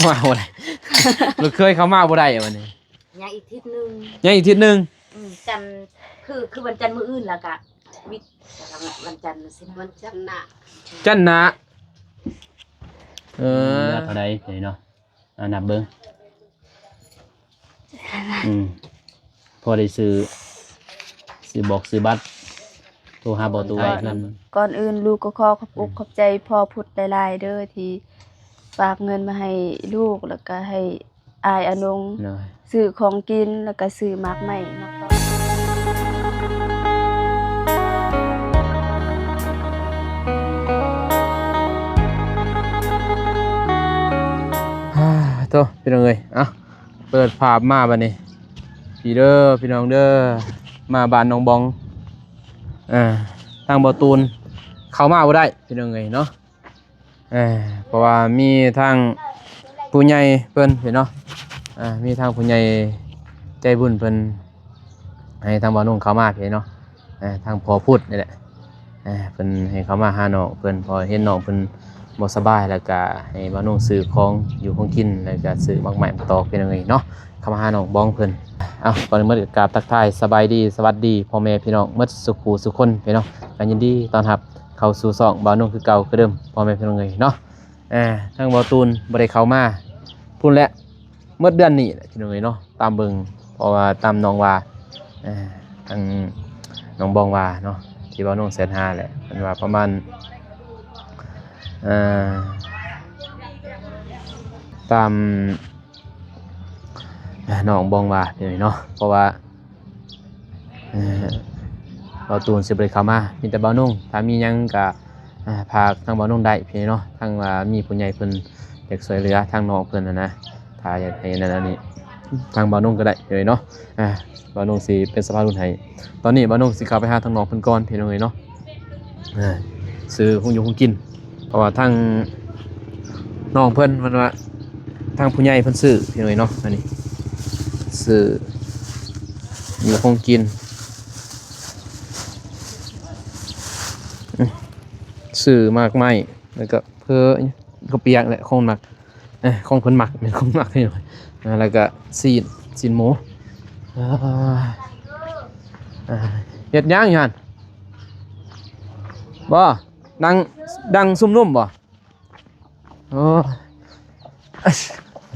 ມາບໍ່ໄດ້ ລູກເຂີຍເຂົ້າມາບໍ່ໄດ້ບັດນີ້ ຍັງອີກທິດໜຶ່ງ ຍັງອີກທິດໜຶ່ງ ອືມ ຈັນ ຄື ຄືວັນຈັນມື້ອື່ນ ແລ້ວກະວິດ ແລ້ວກະວັນຈັນສິ ວັນຈັນໜ້າ ຈັນໜ້າ ເອີ ເຫຼືອເທົ່າໃດເດເນາະ ອ່າ ນັບເບິ່ງ ອືມ ພໍໄດ້ຊື້ ຊື້ບອກຊື້ບັດ ໂທຫາບໍ່ຕູ້ໄວ້ນຳ. ກ່ອນອື່ນລູກກໍຂໍຂອບອົກຂອບໃຈພໍ່ພຸດຫຼາຍໆເດີ ທີ່ຝາກເງິນມາໃຫ້ລູກ ແລ້ວກໍໃຫ້ອ້າຍອານົງ ໂດຍ ຊື້ຂອງກິນ ແລ້ວກໍຊື້ໝາກໄມ້ມາຝາກ. ໂທ້ ພີ່ນ້ອງເອີຍ ເອົ້າ ເປີດພາບມາບັດນີ້ ພີ້ເດີ ພີ່ນ້ອງເດີ ມາບ້ານນ້ອງບອງ ເອີ ທາງບ່າວຕູນເຂົ້າມາບໍ່ໄດ້ ພີ່ນ້ອງເອີຍເນາະ ເອີ ເພາະວ່າມີທາງຜູ້ໃຫຍ່ເພິ່ນເນາະ ເອີ ມີທາງຜູ້ໃຫຍ່ໃຈບຸນເພິ່ນໃຫ້ທາງບ່າວນຸ່ງເຂົ້າມາພີ້ເນາະ ເອີ ທາງພໍ່ພຸດນີ້ແຫຼະ ເອີ ເພິ່ນໃຫ້ເຂົ້າມາຫານ້ອງເພິ່ນ ເພາະເຫັນນ້ອງເພິ່ນບໍ່ສະບາຍ ແລ້ວກະໃຫ້ບ່າວນຸ່ງຊື້ຂອງຢູ່ຂອງກິນ ແລ້ວກະຊື້ໝາກໄມ້ໝາກຕອກ ພີ່ນ້ອງເອີຍເນາະ ເຂົ້າມາຫານ້ອງບອງເພິ່ນ. ເອົ້າ ກ່ອນອື່ນໝົດກໍກາບທັກທາຍສະບາຍດີ ສະຫວັດດີພໍ່ແມ່ພີ່ນ້ອງໝົດສູ່ຜູ້ສູ່ຄົນ ພີ່ນ້ອງ ກໍຍິນດີຕ້ອນຮັບເຂົ້າສູ່ຊ່ອງບ່າວນຸ່ງຄືເກົ່າຄືເດີມ ພໍ່ແມ່ພີ່ນ້ອງເອີຍເນາະ. ເອີ ທາງບ່າວຕູນບໍ່ໄດ້ເຂົ້າມາພຸ້ນແຫຼະ ໝົດເດືອນນີ້ແຫຼະ ພີ່ນ້ອງເອີຍເນາະ ຕາມເບິ່ງ ເພາະວ່າຕາມນ້ອງວ່າ ເອີ ທາງນ້ອງບອງວ່າເນາະ ທີ່ວ່ານ້ອງແຊດຫາແຫຼະ ເພິ່ນວ່າປະມານ ເອີ ຕາມ ເອີ ນ້ອງບອງວ່າເນາະ ເພາະວ່າ ເອີ ບ່າວຕູນຊິບໍ່ໄດ້ເຂົ້າມາ ມີແຕ່ບ່າວນຸ່ງ ຖ້າມີຫຍັງກະ ອ່າ ຝາກທາງບ່າວນຸ່ງໄດ້ພີ່ເນາະ ທາງວ່າມີຜູ້ໃຫຍ່ເພິ່ນຢາກຊ່ວຍເຫຼືອທາງນ້ອງເພິ່ນຫັ້ນນະ ຖ້າຢາກໃຫ້ນັ້ນອັນນີ້ ທາງບ່າວນຸ່ງກໍໄດ້ພີ່ເນາະ ອ່າ ບ່າວນຸ່ງຊິເປັນສະພານບຸນໃຫ້. ຕອນນີ້ບ່າວນຸ່ງຊິເຂົ້າໄປຫາທາງນ້ອງເພິ່ນກ່ອນພີ່ນ້ອງເອີຍເນາະ ອ່າ ຊື້ຂອງຢູ່ຂອງກິນ ເພາະວ່າທາງນ້ອງເພິ່ນ ເພິ່ນວ່າທາງຜູ້ໃຫຍ່ເພິ່ນຊື້ພີ່ນ້ອງເອີຍເນາະ ອັນນີ້ຊື້ຢູ່ຂອງກິນ ອືມ ຊື້ໝາກໄມ້ ແລ້ວກໍ ເພື່ອເຂົ້າປຽກແຫຼະ ຂອງມັກ ເອີ ຂອງເພິ່ນມັກ ແມ່ນຂອງມັກຢູ່ ອ່າ ແລ້ວກໍຊີ້ນ ຊີ້ນໝູ ອ່າ ອ່າ ເຮັດຫຍັງຢູ່ຫັ້ນ ບໍ່ ນັ່ງ ນັ່ງຊຸມນຸມບໍ່? ໂອ້ຍ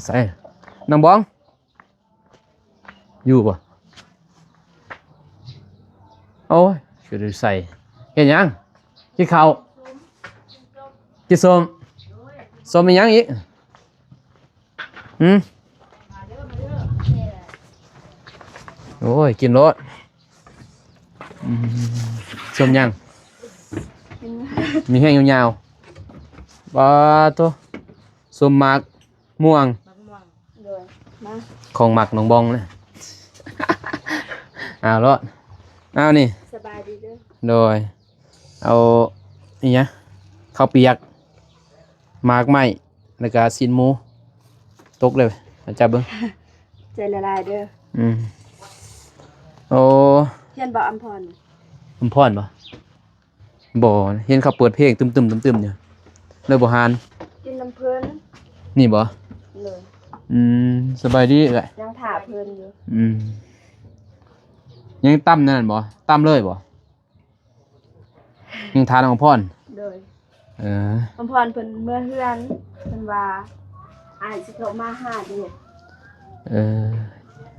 ໃສ່ ນາງບອງ ຢູ່ບໍ່? ໂອ້ຍ ຄືໄດ້ໃສ່ ເຮັດຫຍັງ? ກິນເຂົ້າ ກິນສົ້ມ ສົ້ມມີຫຍັງອີກ? ຫື? ໂອ້ຍ ກິນໂລດ ອືມ ສົ້ມຫຍັງ? ມີແຮງຍາວໆ ປາໂທ້ ສົ້ມໝາກ ມ່ວງ ໝາກມ່ວງ ໂດຍ ມາ ຂອງມັກນ້ອງບອງນະ ເອົາໂລດ ເອົານີ້ ສະບາຍດີເດີ ໂດຍ ເອົາອີຫຍັງ ເຂົ້າປຽກ ໝາກໄມ້ ແລ້ວກະຊີ້ນໝູ ຕົກເລີຍ ມາຈັບເບິ່ງ ໃຈລະລາຍເດີ ອືມ ໂອ້ ຮຽນບໍ່ ອຳພອນ ອຳພອນບໍ່? ບໍ່ ເຫັນເຂົາເປີດເພງຕຶມໆ ຕຶມໆ ຢູ່ ເລີຍບໍ່ຫານ ກິນນຳເພິ່ນ ນີ້ບໍ່? ເລີຍ ອືມ ສະບາຍດີເອື້ອຍ ຍັງຖ້າເພິ່ນຢູ່ ອືມ ຍັງຕຳນັ້ນບໍ່? ຕຳເລີຍບໍ່? ຍັງຖ້ານ້ອງອຳພອນ ໂດຍ ເອີ ອຳພອນເພິ່ນເມືອເຮືອນ ເພິ່ນວ່າອ້າຍຊິເຂົ້າມາຫາເດ້ ເອີ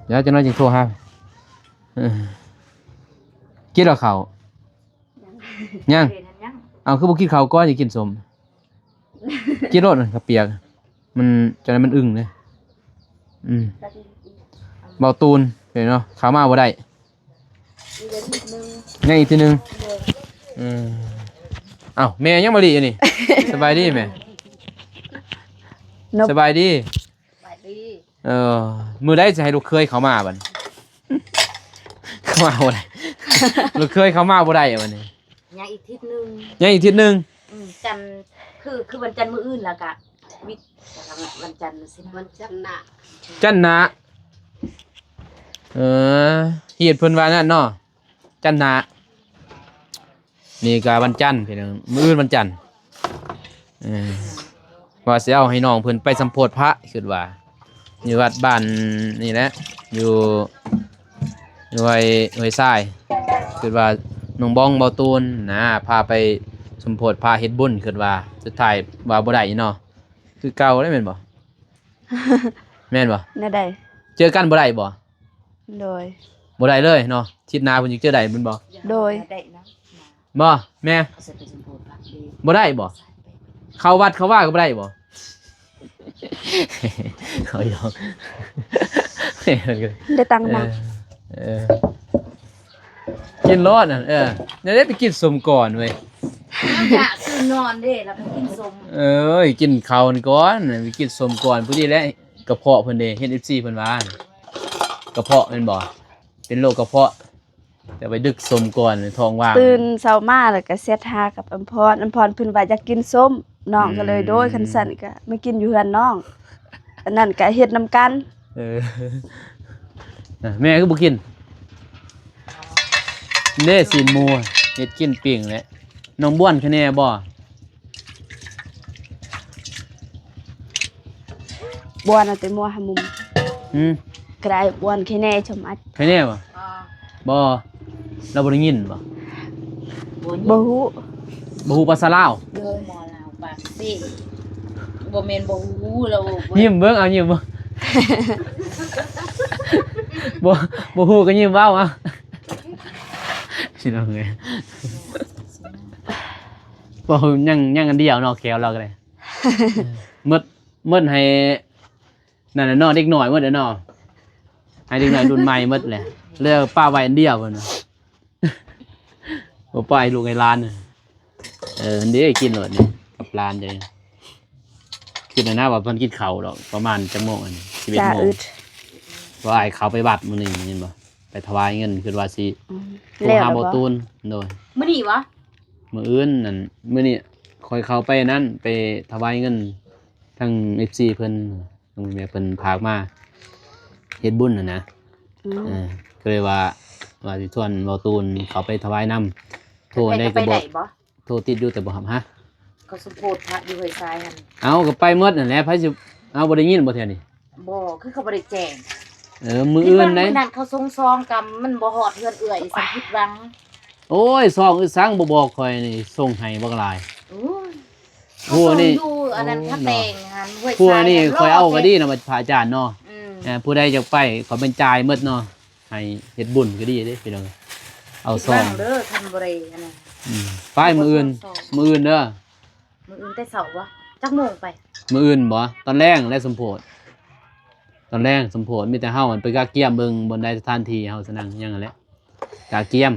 ດຽວຈັກໜ້ອຍຈຶ່ງໂທຫາ ເອີ ກິນແລ້ວເຂົ້າ ຍັງ ຍັງ ເອົາ ຄືບໍ່ກິນເຂົ້າກ່ອນ ຊິກິນສົ້ມ ກິນໂລດ ເຂົ້າປຽກ ມັນ ຈັ່ງໃດມັນອຶ່ງເດ້ ອືມ ບ່າວຕູນ ເຫັນເນາະ ເຂົ້າມາບໍ່ໄດ້ ອີກອາທິດໜຶ່ງ ຍັງອີກທີໜຶ່ງ ໂດຍ ອືມ ເອົ້າ ແມ່ຍັງມາລີຢູ່ນີ້ ສະບາຍດີແມ່ ນົບ ສະບາຍດີ ສະບາຍດີ ເອີ ມື້ໃດຊິໃຫ້ລູກເຂີຍເຂົ້າມາບັດນີ້ ເຂົ້າມາບໍ່ໄດ້ ລູກເຂີຍເຂົ້າມາບໍ່ໄດ້ບັດນີ້ ຍັງອີກທິດໜຶ່ງ ຍັງອີກທິດໜຶ່ງ ອືມ ຈັນ ຄື ຄືວັນຈັນມື້ອື່ນ ແລ້ວກະວິດ ແລ້ວກະວັນຈັນສິ ວັນຈັນໜ້າ ຈັນໜ້າ ເອີ ຮີດເພິ່ນວ່ານັ້ນເນາະ ຈັນໜ້າ ນີ້ກະວັນຈັນພີ່ນ້ອງ ມື້ອື່ນວັນຈັນ ເອີ ວ່າຊິເອົາໃຫ້ນ້ອງເພິ່ນໄປສົມໂພດພະ ຄິດວ່າ ຢູ່ວັດບ້ານນີ້ແຫຼະ ຢູ່ ຢູ່ຫ້ວຍ ຫ້ວຍຊາຍ ຄິດວ່ານ້ອງບອງ ເບົາຕູນນະ ພາໄປສົມໂພດພະເຮັດບຸນ ຄິດວ່າ ສຸດທ້າຍວ່າບໍ່ໄດ້ເນາະ ຄືເກົ່າເດ້ແມ່ນບໍ່? ແມ່ນບໍ່? ແນວໃດ? ເຈີກັນບໍ່ໄດ້ບໍ່? ໂດຍ ບໍ່ໄດ້ເລີຍເນາະ ທິດໜ້າເພິ່ນຈຶ່ງເຈີໄດ້ແມ່ນບໍ່? ໂດຍ ບໍ່ແມ່ ບໍ່ໄດ້ບໍ່? ເຂົ້າວັດເຂົ້າວາກໍບໍ່ໄດ້ບໍ່? ເຂົາຢອກ ໄດ້ຕັງນຳ ເອີ ເອີ ກິນໂລດ ເອີ ແນວໃດໄປກິນສົ້ມກ່ອນເວີຍ ຢາກຕື່ນນອນເດ້ ແລ້ວໄປກິນສົ້ມ ເອີຍ ກິນເຂົ້າກ່ອນ ໄປກິນສົ້ມກ່ອນ ພໍດີແຫຼະ ກະເພາະເພິ່ນເດ້ ເຫັນເອັຟຊີເພິ່ນວ່າ ກະເພາະແມ່ນບໍ່? ເປັນໂລກກະເພາະ ແຕ່ໄປດຶກສົ້ມກ່ອນ ທ້ອງວ່າງ ຕື່ນເຊົ້າມາແລ້ວກະແຊັດຫາກັບອຳພອນ ອຳພອນເພິ່ນວ່າຢາກກິນສົ້ມ ນ້ອງກໍເລີຍ ອືມ ໂດຍ ຄັນຊັ້ນກະມາກິນຢູ່ເຮືອນນ້ອງ ອັນນັ້ນກະເຮັດນຳກັນ ເອີ ແມ່ຄືບໍ່ກິນ ເດ້ ຊີ້ນໝູ ເຮັດກິນ ປີ້ງແຫຼະ ນ້ອງບວນຄະແນບໍ່? ບວນເອົາແຕ່ມົວຫາມຸມ ຫືມ ກະໄດ້ ບວນຄະແນຊົມອັດ ຄະແນບໍ່? ບໍ່ ລາວບໍ່ໄດ້ຍິນບໍ່? ບໍ່ຮູ້ ບໍ່ຮູ້ພາສາລາວ ໂດຍ ໝໍລາວປາກເຊ ບໍ່ແມ່ນບໍ່ຮູ້ ລາວ ຍິ້ມເບິ່ງ ເອົາຍິ້ມເບິ່ງ ບໍ່ ບໍ່ຮູ້ກໍຍິ້ມເວົ້າ ເອົາ ພີ່ນ້ອງເອີຍ ບໍ່ ຍັງ ຍັງອັນດຽວເນາະ ແກ້ວລາວກໍໄດ້ ໝົດ ໝົດໃຫ້ ນັ້ນແຫຼະເນາະ ເດັກນ້ອຍໝົດແຫຼະເນາະ ໃຫ້ເດັກນ້ອຍລຸ້ນໃໝ່ໝົດແຫຼະ ເລີຍປະໄວ້ອັນດຽວເພິ່ນວ່າ ບໍ່ປະໃຫ້ລູກໃຫ້ຫຼານ ເອີ ອັນເດ້ ກິນໂລດນີ້ກັບຫຼານເດ້ ຄິດແລ້ວນະວ່າເພິ່ນກິນເຂົ້າດອກ ປະມານຈັກໂມງອັນນີ້ ສິບເອັດໂມງ ຈະອຶດ ວ່າອ້າຍເຂົາໄປວັດມື້ນີ້ ເຫັນບໍ່ ໄປຖວາຍເງິນ ຄິດວ່າຊິ ອືມ ໂທຫາ ແລ້ວບໍ່? ບໍ່ຕູນ ໂດຍ ມື້ນີ້ຫວາ? ມື້ອື່ນນັ້ນ ມື້ນີ້ຂ້ອຍເຂົ້າໄປນັ້ນ ໄປຖວາຍເງິນທາງເອັຟຊີເພິ່ນ ແມ່ເພິ່ນພາກມາເຮັດບຸນຫັ້ນນະ ອືມ ເອີ ກໍເລີຍວ່າ ວ່າຊິຊວນເບົາຕູນເຂົ້າໄປຖວາຍນຳ ໂທໄດ້ກໍບໍ່ ໄປໄດ້ບໍ່? ໂທຕິດຢູ່ແຕ່ບໍ່ຮັບ ຮະ ເຂົາສົມໂພດພະຢູ່ຫ້ວຍຊາຍຫັ້ນ ເອົາ ກໍໄປໝົດຫັ້ນແຫຼະ ໃຜຊິ ເອົາ ບໍ່ໄດ້ຍິນບໍ່ເທື່ອນີ້? ບໍ່ ຄືເຂົາບໍ່ໄດ້ແຈ້ງ ເອີ ມື້ອື່ນໃດ ຄິດວ່າມື້ນັ້ນເຂົາສົ່ງຊອງກັນ ມັນບໍ່ຮອດເຮືອນເອື້ອຍ ສັງຜິດຫວັງ ໂອ້ຍ ຊອງອຶດສັງ ບໍ່ບອກຂ້ອຍນີ້ ສົ່ງໃຫ້ບັກຫຼາຍ ໂອ້ຍ ໂອ້ ນີ້ ຢູ່ອັນນັ້ນ ໂອ້ ພະແຕງຫັ້ນ ຫ້ວຍຊາຍ ຜູ້ນີ້ຂ້ອຍເອົາກໍດີນະ ພະອາຈານເນາະ ອືມ ເອີ ຜູ້ໃດຢາກໄປ ຂ້ອຍແມ່ນຈ່າຍໝົດເນາະ ໃຫ້ເຮັດບຸນກໍດີເດ້ພີ່ນ້ອງ ເອົາຊອງ ເດີ ຄັນບໍ່ໄດ້ອັນນັ້ນ ອືມ ໄປມື້ອື່ນ ມື້ອື່ນເດີ ມື້ອື່ນແຕ່ເຊົ້າບໍ່? ຈັກໂມງໄປ? ມື້ອື່ນບໍ່? ຕອນແລງແຫຼະສົມໂພດ ຕອນແລງສົມໂພດ ມີແຕ່ເຮົາໄປກະກຽມເບິ່ງບ່ອນໃດສະຖານທີ່ເຮົາສະນັ່ງຫຍັງຫັ້ນແຫຼະ ກະກຽມ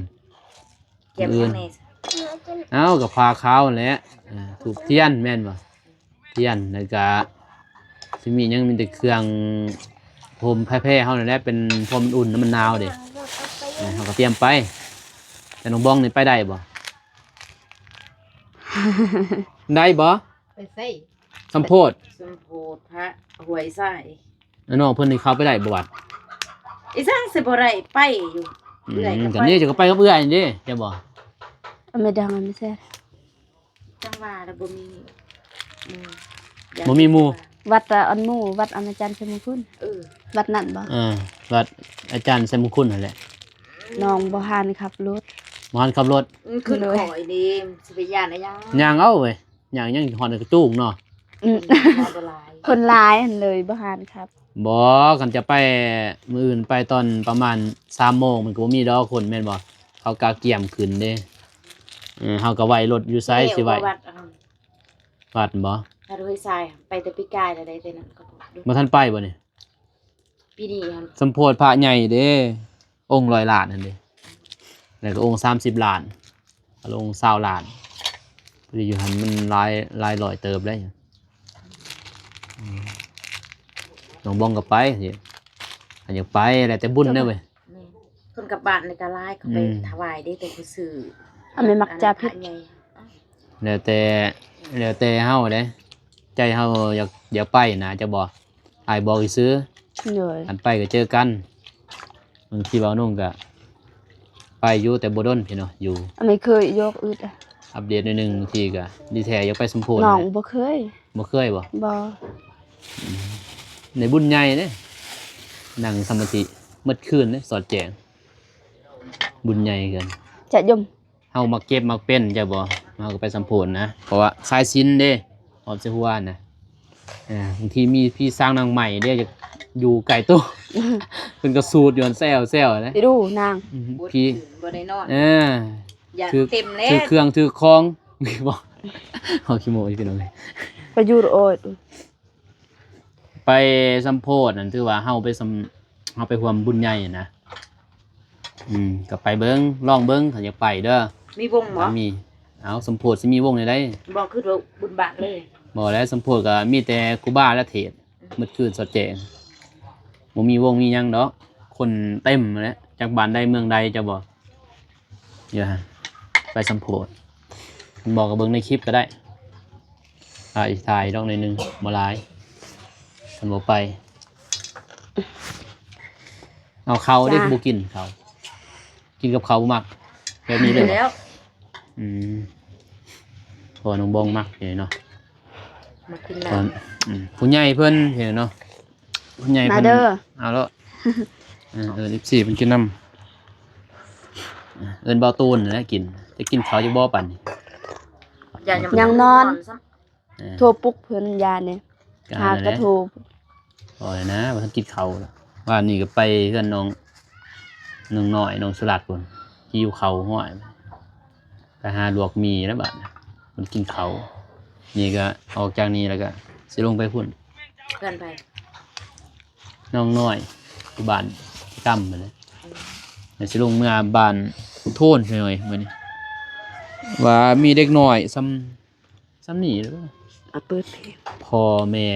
ກຽມ ມື້ອື່ນ ຫຍັງແດ່? ເອົ້າ ກໍຜ້າຂາວຫັ້ນແຫຼະ ອ່າ ທູບທຽນແມ່ນບໍ່? ທຽນ ແລ້ວກະຊິມີຫຍັງ ມີແຕ່ເຄື່ອງຫົ່ມແພໆເຮົານີ້ແຫຼະ ເປັນ ເພາະມັນອຸ່ນນະ ມັນໜາວເດ້ ເຮົາກໍຕຽມໄປ ແຕ່ນ້ອງບອງນີ້ໄປໄດ້ບໍ່? ໄດ້ບໍ່? ໄປໃສ? ສົມໂພດ ສົມໂພດພະຫ້ວຍຊາຍ ນ້ອງເພິ່ນນີ້ເຂົ້າໄປໄດ້ບໍ່ວັດ? ອີສັງຊິບໍ່ໄດ້ໄປຢູ່ ອືມ ເອື້ອຍກໍໄປ ກໍນີ້ຈະກໍໄປກັບເອື້ອຍນີ້ເດ້ ຈະບໍ່? ອາ ແມ່ດັງ ອາ ແມ່ແຊ ຈັ່ງວ່າລະບໍ່ມີ ອືມ ບໍ່ມີໝູ່ ວັດອັນໝູ່ ວັດອັນອາຈານໄຊມຸງຄຸນ ເອີ ວັດນັ້ນບໍ່? ເອີ ວັດອາຈານໄຊມຸງຄຸນຫັ້ນແຫຼະ ນ້ອງບໍ່ຫັນຂັບລົດ ບໍ່ຫັນຂັບລົດ ອືມ ຂຶ້ນ ໂດຍ ຂ້ອຍເດ້ ຊິໄປຢ້ານອີຫຍັງ ຍ່າງເອົາເວີຍ ຍ່າງຍັງຮອດກະຈູງເນາະ ອືມ ຄົນຫຼາຍ ຄົນຫຼາຍຫັ້ນເລີຍບໍ່ຫັນຂັບ ບໍ່ ຄັນຈະໄປມື້ອື່ນໄປຕອນປະມານສາມໂມງ ມັນກໍບໍ່ມີດອກຄົນແມ່ນບໍ່? ເຂົາກະກຽມຂຶ້ນເດ້ ເອີ ເຮົາກໍໄວ້ລົດຢູ່ໃສ ແມ່ ຊິໄວ້ ວັດ ວັດບໍ່? ວັດຫ້ວຍຊາຍ ໄປແຕ່ປີກາຍແລ້ວໄດ໋ ແຕ່ນັ້ນກໍບໍ່ທັນໄປບໍ່ນີ້? ປີນີ້ຫັ້ນ ສົມໂພດພະໃຫຍ່ເດ້ ອົງຮ້ອຍລ້ານຫັ້ນເດ້ ແລ້ວກໍອົງສາມສິບລ້ານ ລະອົງຊາວລ້ານ ພໍດີຢູ່ຫັ້ນມັນຫຼາຍ ຫຼາຍຮ້ອຍເຕີບເດ້ ອືມ ນ້ອງບອງກໍໄປ ຄັນຢາກໄປ ແລ້ວແຕ່ບຸນເດີເວີຍ ແມ່ນ ຄົນກັບບ້ານນີ້ກໍຫຼາຍ ເຂົາໄປ ອືມ ຖວາຍເດ້ ແຕ່ຜູ້ຊື້ ອັນນີ້ມັກຈະຜິດ ອັນນັ້ນພະໃຫຍ່ ແລ້ວແຕ່ ແລ້ວແຕ່ເຮົາເດ້ ໃຈເຮົາຢາກ ຢາກໄປນະ ຈະບອກ ອ້າຍບອກຊື່ໆ ໂດຍ ຄັນໄປກໍເຈີກັນ ບາງທີບ່າວນຸ່ງກໍໄປຢູ່ ແຕ່ບໍ່ດົນພີ້ເນາະ ຢູ່ ອັນນີ້ເຄີຍຢອກອຶດອະ ອັບເດດໜ້ອຍໜຶ່ງ. ບາງທີກໍດີແທ້ຢາກໄປສົມໂພດ. ນ້ອງບໍ່ເຄີຍ. ບໍ່ເຄີຍບໍ່? ບໍ່. ອືມ ໄດ້ບຸນໃຫຍ່ເດ້ ນັ່ງສະມາທິໝົດຄືນເດ້ ສອດແຈ້ງ ບຸນໃຫຍ່ເກີນ. ຈະຍົມ ເຮົາມັກເຈັບມັກເປັນ ເຈົ້າບໍ່? ເຮົາກໍໄປສົມໂພດນະ ເພາະວ່າສາຍສິນເດ້ ອອມໃສ່ຫົວນະ. ເອີ ບາງທີມີຜີສາງນາງໄມ້ເດ້ ຢາກຢູ່ໃກ້ໂຕ ເພິ່ນກໍສູດຢູ່ຫັ້ນແຊວໆນະ. ໄປດູນາງ ອືມ ບໍ່ໄດ້ ຜີ ບໍ່ໄດ້ນອນ. ເອີ ຢາກ ຖືກ ເຕັມແລ້ວ ຖືກເຄື່ອງຖືກຂອງ ບໍ່ ເວົ້າຂີ້ໂມ້ຢູ່ ພີ່ນ້ອງເອີຍ. ໄປຢູ່ໂອດ ໄປສົມໂພດນັ້ນ ຖືວ່າເຮົາໄປສົມ ເຮົາໄປຮ່ວມບຸນໃຫຍ່ນະ. ອືມ ກໍໄປເບິ່ງ ລອງເບິ່ງ ຄັນຢາກໄປເດີ. ມີວົງບໍ່? ມີ. ເອົ້າ ສົມໂພດຊິມີວົງແນວໃດ? ບໍ່ ຄືວ່າບຸນບາດເລີຍ. ບໍ່ແຫຼະ ສົມໂພດກໍມີແຕ່ຄູບາ ແລະ ເທດ ໝົດຄືນສອດແຈ້ງ ບໍ່ມີວົງມີຫຍັງດອກ. ຄົນເຕັມແຫຼະ ຈັກບ້ານໃດເມືອງໃດ ເຈົ້າບໍ່? ເອີ ໄປສົມໂພດ ບໍ່ກໍເບິ່ງໃນຄລິບກໍໄດ້. ຖ່າຍ ຖ່າຍດອກໜ້ອຍໜຶ່ງ ບໍ່ຫຼາຍ ຄັນບໍ່ໄປ. ເອົາເຂົ້າເດ້ ບໍ່ກິນເຂົ້າ ກິນກັບເຂົ້າບໍ່ມັກ ແບບນີ້ເລີຍ. ແລ້ວ ອືມ ເພາະວ່ານ້ອງບອງມັກຢູ່ເນາະ ມັກກິນ ຕອນ ອືມ ຜູ້ໃຫຍ່ເພິ່ນເຫັນເນາະ ຜູ້ໃຫຍ່ເພິ່ນ ມາເດີ ເອົາໂລດ. ເອີ ເອີ້ນເອັຟຊີເພິ່ນກິນນຳ ເອີ້ນເບົາຕູນແຫຼະກິນ. ຈະກິນເຂົ້າຢູ່ບໍ່ປານນີ້? ຍັງນອນ ເອີ ໂທປຸກເພິ່ນ ຢ້ານນີ້ ຫາກະໂທ. ພໍແລ້ວນະ ບໍ່ທັນກິນເຂົ້າ. ວານນີ້ກໍໄປເຮືອນນ້ອງ ນ້ອງນ້ອຍ ນ້ອງສຸລັດພຸ້ນ ຫິວເຂົ້າຫ້ວຍ ໄປຫາລວກໝີ່ແລ້ວບາດນີ້ ມັນກິນເຂົ້າ. ນີ້ກໍອອກຈາກນີ້ແລ້ວກໍຊິລົງໄປພຸ້ນ. ເພື່ອນໃຜ? ນ້ອງນ້ອຍ ຢູ່ບ້ານກຳຫັ້ນແຫຼະ. ອືມ ແລ້ວຊິລົງເມືອບ້ານໂທນ ພີ່ນ້ອງເອີຍ ມື້ນີ້ ວ່າມີເດັກນ້ອຍຊ່ຳ ຊ່ຳນີ້ເດີ ອ່ະ ເປີດເພງ ພໍ່ແມ່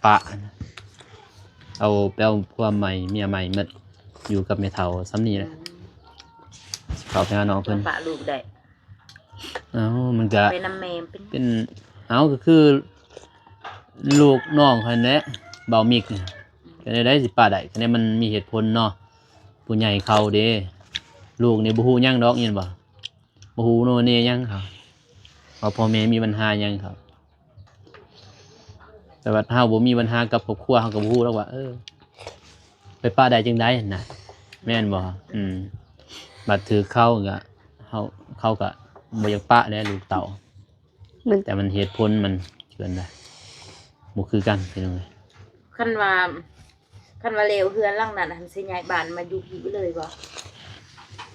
ປະ ເອົາ ໄປເອົາຜົວໃໝ່ເມຍໃໝ່ໝົດ ຢູ່ກັບແມ່ເຖົ້າຊ່ຳນີ້ແຫຼະ. ອືມ ຊິເຂົ້າໄປຫານ້ອງເພິ່ນ ປະລູກໄດ້. ເອົ້າ ມັນກະ ໄປນຳແມ່ເປັນ ເປັນ ເອົ້າ ກໍຄືລູກນ້ອງຫັ້ນແຫຼະ ເບົາມິກ ອືມ ກໍແນວໃດຊິປະໄດ້ ກໍແນວມັນມີເຫດຜົນເນາະ ຜູ້ໃຫຍ່ເຂົາເດ້. ລູກນີ້ບໍ່ຮູ້ຫຍັງດອກ ເຫັນບໍ່? ບໍ່ຮູ້ໂນເນຫຍັງເຂົາ ວ່າພໍ່ແມ່ມີບັນຫາຫຍັງເຂົາ. ແຕ່ວ່າເຮົາບໍ່ມີບັນຫາກັບຄອບຄົວ ເຮົາກໍບໍ່ຮູ້ດອກວ່າ ເອີ ໄປປະໄດ້ຈັ່ງໃດຫັ້ນນະ ແມ່ນບໍ່? ອືມ ບັດຖືກເຂົາກໍ ເຮົາ ເຂົາກໍບໍ່ຢາກປະແຫຼະລູກເຕົ້າ. ມັນ ແຕ່ມັນເຫດຜົນມັນຄືກັນໄດ໋ ບໍ່ຄືກັນພີ່ນ້ອງເອີຍ. ຄັນວ່າ ຄັນວ່າແລ້ວເຮືອນຫຼັງນັ້ນຫັ້ນ ຊິຍ້າຍບ້ານມາຢູ່ພີ້ເລີຍບໍ່?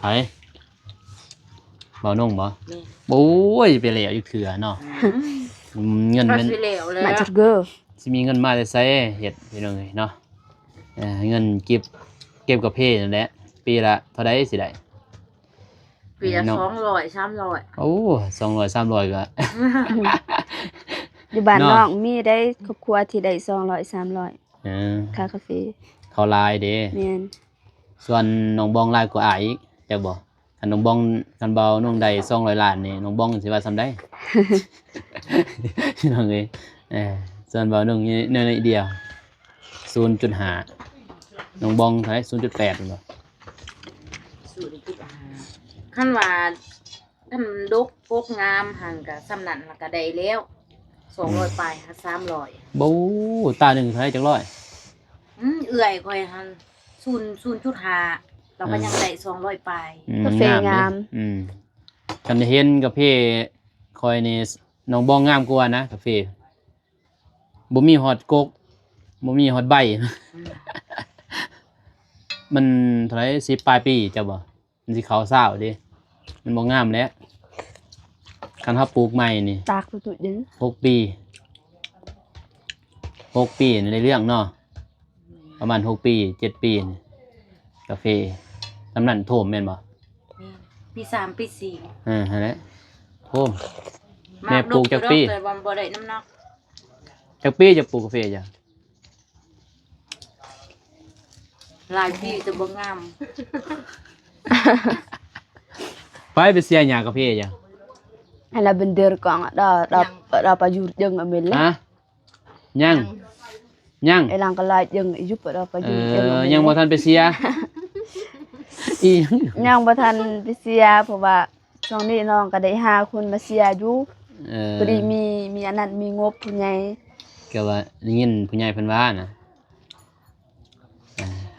ໃຜ? ບ່າວນົງບໍ່? ແມ່ນ. ໂອ້ຍ ໄປແລ້ວຢູ່ເທື່ອເນາະ. ອືມ ເງິນມັນ ຊິແລ້ວແລ້ວ ມາຈັກເດີ ຊິມີເງິນມາແຕ່ໃສເຮັດ ພີ່ນ້ອງເອີຍເນາະ. ເອີ ເງິນເກັບ ເກັບກາເຟນັ້ນແຫຼະ ປີລະເທົ່າໃດຊິໄດ້? ປີລະ ເນາະ ສອງຮ້ອຍ ສາມຮ້ອຍ. ໂອ້ ສອງຮ້ອຍ ສາມຮ້ອຍ ກໍ ຢູ່ບ້ານ ເນາະ ນ້ອງມີໄດ້ຄອບຄົວທີ່ໄດ້ສອງຮ້ອຍ ສາມຮ້ອຍ. ເອີ ຄ່າກາເຟ ເຂົາຫຼາຍເດ້. ແມ່ນ. ສ່ວນນ້ອງບອງຫຼາຍກວ່າອ້າຍອີກ ຈັກບໍ່? ຄັນນ້ອງບອງ ຄັນບ່າວນົງໄດ້ສອງຮ້ອຍລ້ານນີ້ ນ້ອງບອງຊິວ່າສ່ຳໃດ? ນ້ອງເອີຍ ເອີ ສ່ວນບ່າວນົງນີ້ໜ້ອຍໆດຽວ ສູນຈຸດຫ້າ ນ້ອງບອງເທົ່າໃດ? ສູນຈຸດແປດແມ່ນບໍ່? ສູນຈຸດຫ້າ ຄັນວ່າ ຄັນດົກປົກງາມຫັ້ນກະສ່ຳນັ້ນລະກະໄດ້ແລ້ວ ສອງຮ້ອຍ ອືມ ປາຍຫາສາມຮ້ອຍ. ໂອ້ ຕາໜຶ່ງເທົ່າໃດ ຈັກຮ້ອຍ? ອືມ ເອື້ອຍຂ້ອຍຫັ້ນ ສູນ ສູນຈຸດຫ້າ ລາວກໍຍັງໄດ້ສອງຮ້ອຍປາຍ. ອືມ ກາເຟງາມເດ້. ອືມ ຄັນເຫັນກາເຟຂ້ອຍນີ້ ນ້ອງບອງງາມກວ່ານະ ກາເຟ ບໍ່ມີຮອດກົກ ບໍ່ມີຮອດໃບ. ອືມ ມັນເທົ່າໃດ ສິບປາຍປີ ເຈົ້າບໍ່? ມັນຊິເຂົ້າຊາວເດ້ ມັນບໍ່ງາມແລ້ວ. ຄັນເຮົາປູກໃໝ່ນີ້ ຕາກໃສ່ຕູ້ເຢັນ ຫົກປີ ຫົກປີນີ້ໄດ້ເລື່ອງເນາະ ປະມານຫົກປີ ເຈັດປີນີ້ ກາເຟ ສ່ຳນັ້ນໂທມແມ່ນບໍ່? ແມ່ນ ປີສາມ ປີສີ່ ເອີ ຫັ້ນແຫຼະ ໂທມ. ແມ່ປູກຈັກປີ? ແຕ່ວ່າບໍ່ໄດ້ນ້ຳໜັກ. ຈັກປີຈະປູກກາເຟຈ້ະ? ຫຼາຍປີແຕ່ບໍ່ງາມ. ໄປ ໄປເສຍຫຍ້າກາເຟຈ້ະ? Hay là bình thường con đó, đó, đó phải dụ dừng ở mình lắm. Hả? ຍັງ ຍັງ Hay là có lại dừng, giúp đó phải dụ dừng ở mình. ເອີ ຍັງບໍ່ທັນໄປເສຍ ອີຫຍັງ? ຍັງບໍ່ທັນໄປເສຍ ເພາະວ່າ ຊ່ວງນີ້ນ້ອງກໍໄດ້ຫາຄົນມາເຊຍຢູ່. ເອີ ພໍດີມີ ມີອັນນັ້ນ ມີງົບຜູ້ໃຫຍ່ ກໍວ່າໄດ້ຍິນຜູ້ໃຫຍ່ເພິ່ນວ່ານະ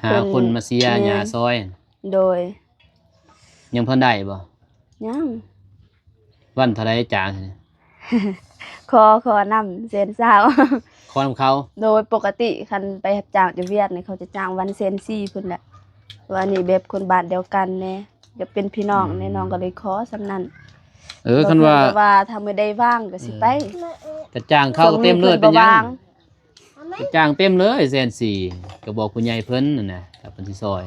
ຫາຄົນມາເຊຍ ແມ່ນ ຫຍ້າຊອຍ. ໂດຍ. ຍັງບໍ່ທັນໄດ້ບໍ່? ຍັງ. ວັນເທົ່າໃດຈ້າງ? ຂໍ ຂໍນຳແສນຊາວ. ຂໍນຳເຂົາ? ໂດຍ. ປົກກະຕິຄັນໄປຮັບຈ້າງຢູ່ຫວຽດນີ້ ເຂົາຈະຈ້າງວັນແສນສີ່ພຸ້ນແຫຼະ. ວ່ານີ້ແບບຄົນບ້ານດຽວກັນແດ່ ຢາກເປັນພີ່ນ້ອງແດ່ ອືມ ນ້ອງກໍເລີຍຂໍສ່ຳນັ້ນ. ເອີ ຄັນວ່າ ວ່າຖ້າມື້ໃດວ່າງກໍຊິໄປ. ເອີ ກໍຈ້າງເຂົາເຕັມເລີຍ ເປັນຫຍັງ? ກໍຈ້າງເຕັມເລີຍ ແສນສີ່ ກໍບອກຜູ້ໃຫຍ່ເພິ່ນນັ້ນນະ ຖ້າເພິ່ນຊິຊ່ອຍ.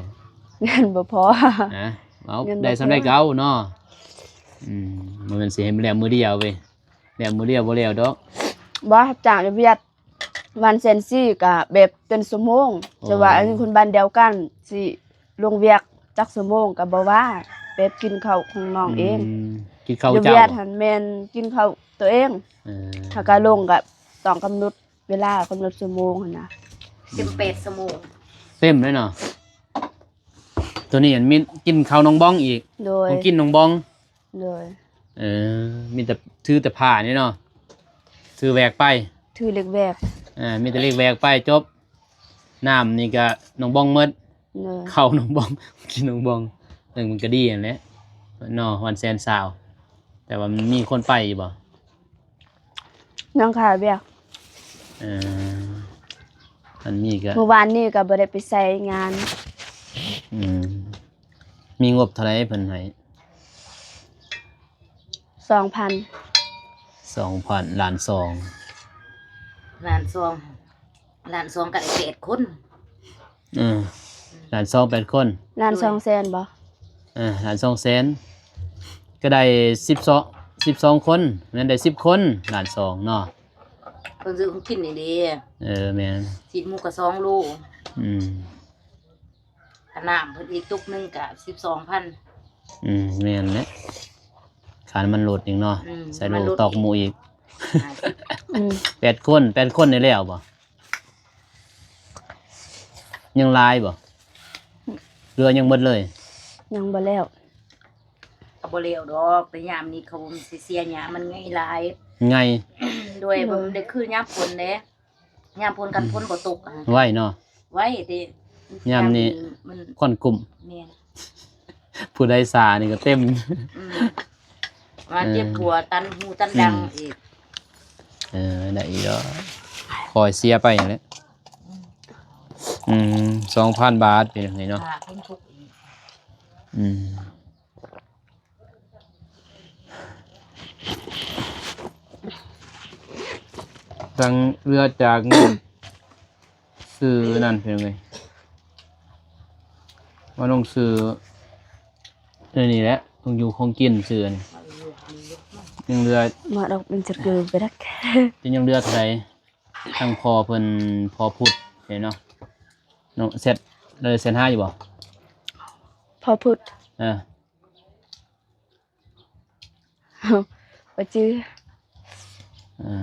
ເງິນບໍ່ພໍນະ. ເອົາ ໄດ້ສ່ຳໃດກໍເອົາເນາະ. ອືມ ບໍ່ແມ່ນຊິໃຫ້ແລ້ວມື້ດຽວເວີຍ ແລ້ວມື້ດຽວບໍ່ແລ້ວດອກ. ບໍ່ ຮັບຈ້າງຢູ່ຫວຽດ ວັນແສນສີ່ກໍແບບເປັນຊົ່ວໂມງ. ໂອ້ ແຕ່ວ່າອັນຄົນບ້ານດຽວກັນ ຊິລົງຫວຽກຈັກຊົ່ວໂມງກໍບໍ່ວ່າ ແບບກິນເຂົ້າຂອງນ້ອງເອງ. ອືມ ກິນເຂົ້າຢູ່ຫວຽດຫັ້ນແມ່ນກິນເຂົ້າໂຕເອງ. ເອີ ຖ້າກະລົງກໍຕ້ອງກຳນົດ ເວລາກຳນົດຊົ່ວໂມງຫັ້ນນະ. ເຕັມແປດຊົ່ວໂມງ. ເຕັມເລີຍເນາະ. ໂຕນີ້ມີກິນເຂົ້ານ້ອງບອງອີກ. ໂດຍ. ຂອງກິນນ້ອງບອງ. ໂດຍ. ເອີ ມີແຕ່ ຖືແຕ່ຜ້ານີ້ເນາະ ຖືແຫວກໄປ. ຖືເຫຼັກແຫວກ. ເອີ ມີແຕ່ເຫຼັກແຫວກໄປ ຈົບ. ນ້ຳນີ້ກະນ້ອງບອງໝົດ. ໂດຍ. ເຂົ້ານ້ອງບອງ ກິນນ້ອງບອງ. ເອີ ມັນກະດີຫັ້ນແຫຼະເນາະ ວັນແສນຊາວ. ແຕ່ວ່າມັນມີຄົນໄປຢູ່ບໍ່? ຍັງຂາຍເບຍ. ເອີ ອັນນີ້ກໍ ມື້ວານນີ້ກໍບໍ່ໄດ້ໄປໃຊ້ງານ. ອືມ ມີງົບເທົ່າໃດເພິ່ນໃຫ້? ສອງພັນ. ສອງພັນ ລ້ານສອງ. ລ້ານສອງ ລ້ານສອງກໍໄດ້ແປດຄົນ. ເອີ ລ້ານສອງ ແປດຄົນ. ລ້ານສອງແສນບໍ່? ເອີ ລ້ານສອງແສນ ກໍໄດ້ສິບສອງ ສິບສອງຄົນ ແມ່ນໄດ້ສິບຄົນ ລ້ານສອງເນາະ. ເພິ່ນຊື້ຂອງກິນນີ້ເດ້. ເອີ ແມ່ນ. ຊີ້ນໝູກໍສອງໂລ. ອືມ ຄ່ານ້ຳເພິ່ນອີກຕຸກໜຶ່ງກໍສິບສອງພັນ. ອືມ ແມ່ນແຫຼະ ຄ່ານ້ຳມັນລົດອີກເນາະ. ອືມ ໃສ່ໂລ ນ້ຳມັນລົດ ຕອກໝູອີກ. ຫ້າສິບ. ອືມ ແປດຄົນ ແປດຄົນນີ້ແລ້ວບໍ່? ຍັງຫຼາຍບໍ່? ເຫຼືອຍັງໝົດເລີຍ? ຍັງບໍ່ແລ້ວ. ກໍບໍ່ແລ້ວດອກ ແຕ່ຍາມນີ້ເຂົາຊິເສຍຫຍ້າ ມັນໄງ່ຫຼາຍ. ໄງ່. ໂດຍ. ອືມ ບໍ່ໄດ້ຄືຍາມຝົນເດ້ ຍາມຝົນຄັນ ອືມ ຝົນບໍ່ຕົກ. ໄວເນາະ. ໄວເດ້. ຍາມນີ້ ຍາມນີ້ມັນ ຄວັນກຸ້ມ. ແມ່ນ. ຜູ້ໃດສານີ້ກໍເຕັມ. ອືມ ວ່າເຈັບຫົວ ເອີ ຕັນຫູຕັນດັງ ອືມ ອີກ. ເອີ ໄດ້ອີກດອກ ຄ່ອຍເສຍໄປຫັ້ນແຫຼະ. ອືມ ອືມ ສອງພັນບາດ ເປັນຈັ່ງໃດເນາະ? ຄ່າຄົນທຸກອີກ. ອືມ ທັງເຫຼືອຈາກເງິນ ຊື້ນັ້ນເປັນຈັ່ງໃດ? ວ່ານ້ອງຊື້ ອັນນີ້ແຫຼະ ຕ້ອງຢູ່ຂອງກິນ ຊື້ອັນນີ້ ຍັງເຫຼືອ ມາດອກເປັນຈັກຄືໄປດັກ ຈະຍັງເຫຼືອເທົ່າໃດ? ທາງພໍ່ເພິ່ນ ພໍ່ພຸດເດ້ເນາະ ນ້ອງແຊັດ ເລີຍແຊັດຫາຢູ່ບໍ່? ພໍ່ພຸດ. ເອີ. ບໍ່ຈື່. ເອີ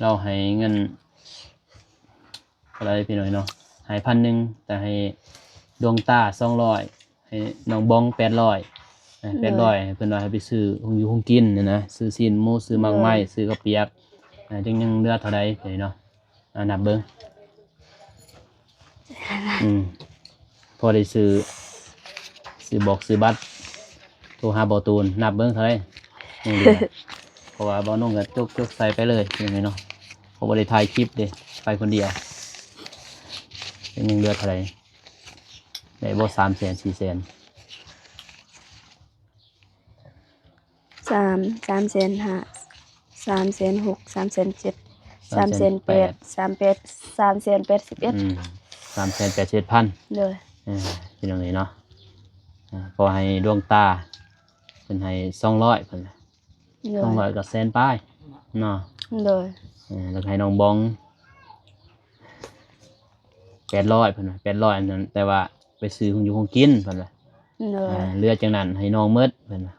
ລາວໃຫ້ເງິນເທົ່າໃດພີ່ນ້ອງເນາະ? ໃຫ້ພັນໜຶ່ງ ແຕ່ໃຫ້ດວງຕາສອງຮ້ອຍ ໃຫ້ນ້ອງບອງແປດຮ້ອຍ. ເອີ ແປດຮ້ອຍ ເພິ່ນວ່າໃຫ້ໄປຊື້ຂອງຢູ່ຂອງກິນຫັ້ນນະ ຊື້ຊີ້ນໝູ ຊື້ໝາກໄມ້ ໂດຍ ຊື້ເຂົ້າປຽກ. ເອີ ຈັ່ງຍັງເຫຼືອເທົ່າໃດພີ່ນ້ອງເນາະ? ອ່າ ນັບເບິ່ງ. ອືມ ພໍໄດ້ຊື້ ຊື້ບອກຊື້ບັດ ໂທຫາບໍ່ຕູນ ນັບເບິ່ງເທົ່າໃດຍັງເຫຼືອ. ເພາະວ່າບໍ່ນຸ່ງກໍຈົກໆໃສ່ໄປເລີຍ ຈັ່ງໃດເນາະ ເພາະບໍ່ໄດ້ຖ່າຍຄລິບເດ້ ໄປຄົນດຽວ. ຍັງເຫຼືອເທົ່າໃດ? ໄດ້ບໍ່ ສາມແສນ ສີ່ແສນ? ສາມ ສາມແສນຫ້າ ສາມແສນຫົກ ສາມແສນເຈັດ ສາມແສນແປດ ສາມແປດ ສາມແສນແປດສິບເອັດ. ອືມ ສາມແສນແປດສິບເອັດພັນ. ໂດຍ. ເອີ ພີ່ນ້ອງເອີຍເນາະ ເອີ ຂໍໃຫ້ດວງຕາ ເພິ່ນໃຫ້ສອງຮ້ອຍ ເພິ່ນ ໂດຍ ສອງຮ້ອຍກໍແສນປາຍເນາະ. ໂດຍ. ເອີ ແລ້ວໃຫ້ນ້ອງບອງແປດຮ້ອຍ ເພິ່ນວ່າ ແປດຮ້ອຍອັນນັ້ນ ແຕ່ວ່າ ໄປຊື້ຂອງຢູ່ຂອງກິນເພິ່ນວ່າ. ໂດຍ. ເອີ ເຫຼືອຈັ່ງນັ້ນໃຫ້ນ້ອງໝົດເພິ່ນວ່າ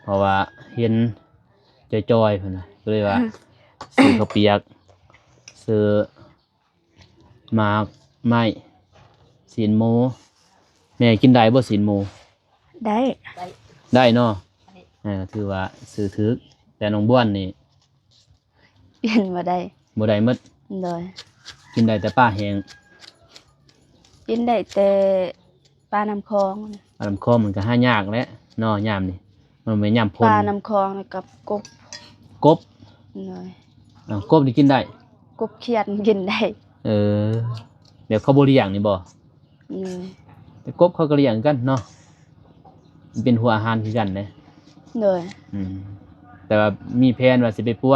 ເພາະວ່າເຫັນຈ່ອຍໆເພິ່ນວ່າ ກໍເລີຍວ່າ ຊື້ເຂົ້າປຽກ ຊື້ໝາກໄມ້ ຊີ້ນໝູ. ແມ່ກິນໄດ້ບໍ່ຊີ້ນໝູ? ໄດ້. ໄດ້ເນາະ. ໄດ້. ອ່າ ຖືວ່າຊື້ຖືກ. ແຕ່ນ້ອງບວນນີ້ ກິນບໍ່ໄດ້ ບໍ່ໄດ້ໝົດ. ໂດຍ ກິນໄດ້ແຕ່ປາແຫ້ງ. ກິນໄດ້ແຕ່ປານ້ຳຂອງ. ປານ້ຳຂອງມັນກໍຫາຍາກແຫຼະເນາະ ຍາມນີ້ ມັນແມ່ນຍາມຝົນ. ປານ້ຳຂອງແລ້ວກັບກົບ. ກົບ? ໂດຍ. ເອົ້າ ກົບນີ້ກິນໄດ້? ກົບຂຽດກິນໄດ້. ເອີ ແບບເຂົາບໍ່ລ້ຽງນີ້ບໍ່? ໂດຍ. ແຕ່ກົບເຂົາກໍລ້ຽງຄືກັນເນາະ ເປັນຫົວອາຫານຄືກັນເດ້. ໂດຍ. ອືມ ແຕ່ວ່າມີແຜນວ່າຊິໄປປົວ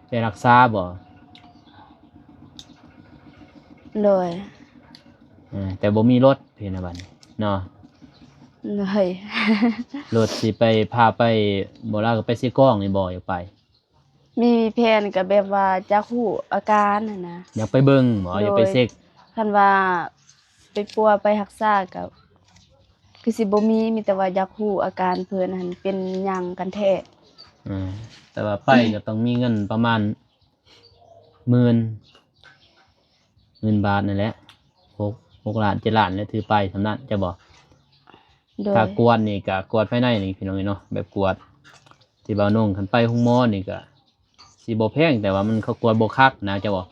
ໄປຮັກສາບໍ່? ໂດຍ. ເອີ ແຕ່ບໍ່ມີລົດເພິ່ນນະບັດນີ້ເນາະ. ໂດຍ. ລົດຊິໄປ ພາໄປ ບໍ່ລາວກໍໄປເຊກອງນີ້ບໍ່ ຢາກໄປ? ມີແຜນກໍແບບວ່າຢາກຮູ້ອາການຫັ້ນນະ. ຢາກໄປເບິ່ງບໍ່? ໂດຍ. ຢາກໄປເຊັກ. ຄັນວ່າໄປປົວໄປຮັກສາກໍຄືຊິບໍ່ມີ ມີແຕ່ວ່າຢາກຮູ້ອາການເພິ່ນຫັ້ນເປັນຫຍັງກັນແທ້. ອືມ ແຕ່ວ່າໄປກໍຕ້ອງມີເງິນປະມານໝື່ນ ໝື່ນບາດນັ້ນແຫຼະ ຫົກ ຫົກລ້ານ ເຈັດລ້ານແຫຼະ ຖືໄປສ່ຳນັ້ນ ເຈົ້າບໍ່? ໂດຍ. ຄ່າກວດນີ້ກະກວດພາຍໃນນີ້ພີ່ນ້ອງເອີຍເນາະ ແບບກວດທີ່ວ່ານ້ອງ ຄັນໄປໂຮງໝໍນີ້ກະຊິບໍ່ແພງ ແຕ່ວ່າມັນ ເຂົາກວດບໍ່ຄັກນະ ເຈົ້າບໍ່?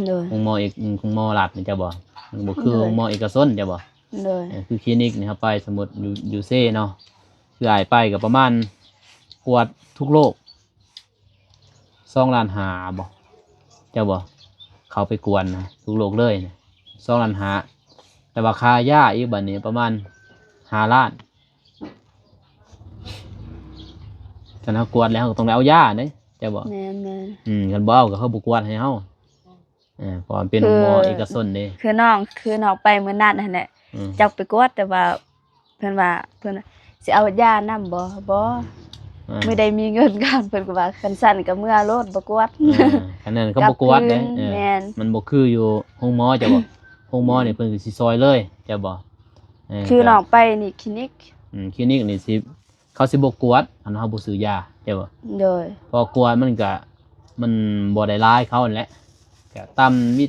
ໂດຍ. ໂຮງໝໍເອກ ໂຮງໝໍລັດນີ້ ເຈົ້າບໍ່? ມັນບໍ່ຄື ໂດຍ ໂຮງໝໍເອກະຊົນ ເຈົ້າບໍ່? ໂດຍ. ເອີ ຄືຄລີນິກນີ້ ເຮົາໄປ ສົມມຸດຢູ່ ຢູ່ເຊເນາະ ຄືອ້າຍໄປກໍປະມານ ກວດທຸກໂລກ ສອງລ້ານຫ້າບໍ່ ເຈົ້າບໍ່? ເຂົ້າໄປກວດນະ ທຸກໂລກເລີຍນະ ສອງລ້ານຫ້າ ແຕ່ວ່າຄ່າຢາອີກບັດນີ້ປະມານຫ້າລ້ານ. ຄັນເຮົາກວດແລ້ວ ເຮົາກໍຕ້ອງໄດ້ເອົາຢາເດ້ ເຈົ້າບໍ່? ແມ່ນໆ. ອືມ ຄັນບໍ່ເອົາກໍເຂົາບໍ່ກວດໃຫ້ເຮົາ. ເອີ ເພາະວ່າເປັນໂຮງໝໍເອກະຊົນເດ້. ຄືນ້ອງ ຄືນ້ອງໄປມື້ນັ້ນຫັ້ນແຫຼະ ອືມ ຢາກໄປກວດ ແຕ່ວ່າ ເພິ່ນວ່າ ເພິ່ນວ່າຊິເອົາຢານຳບໍ່? ບໍ່. ອ່າ ມື້ໃດມີເງິນກ່ອນ ເພິ່ນກໍວ່າ ຄັນຊັ້ນກໍເມືອໂລດ ບໍ່ກວດ. ອ່າ ຄັນນັ້ນກໍບໍ່ກວດເດ້. ເອີ ແມ່ນ ມັນບໍ່ຄືຢູ່ໂຮງໝໍ ເຈົ້າບໍ່? ໂຮງໝໍນີ້ ອືມ ເພິ່ນກໍຊິຊ່ອຍເລີຍ ເຈົ້າບໍ່? ເອີ ຄືນ້ອງໄປນີ້ຄລີນິກ ອືມ ຄລີນິກນີ້ຊິ ເຂົາຊິບໍ່ກວດ ຄັນເຮົາບໍ່ຊື້ຢາ ເຈົ້າບໍ່? ໂດຍ. ເພາະກວດມັນກະ ມັນບໍ່ໄດ້ຫຼາຍເຂົາຫັ້ນແຫຼະ ກະຕາມວິ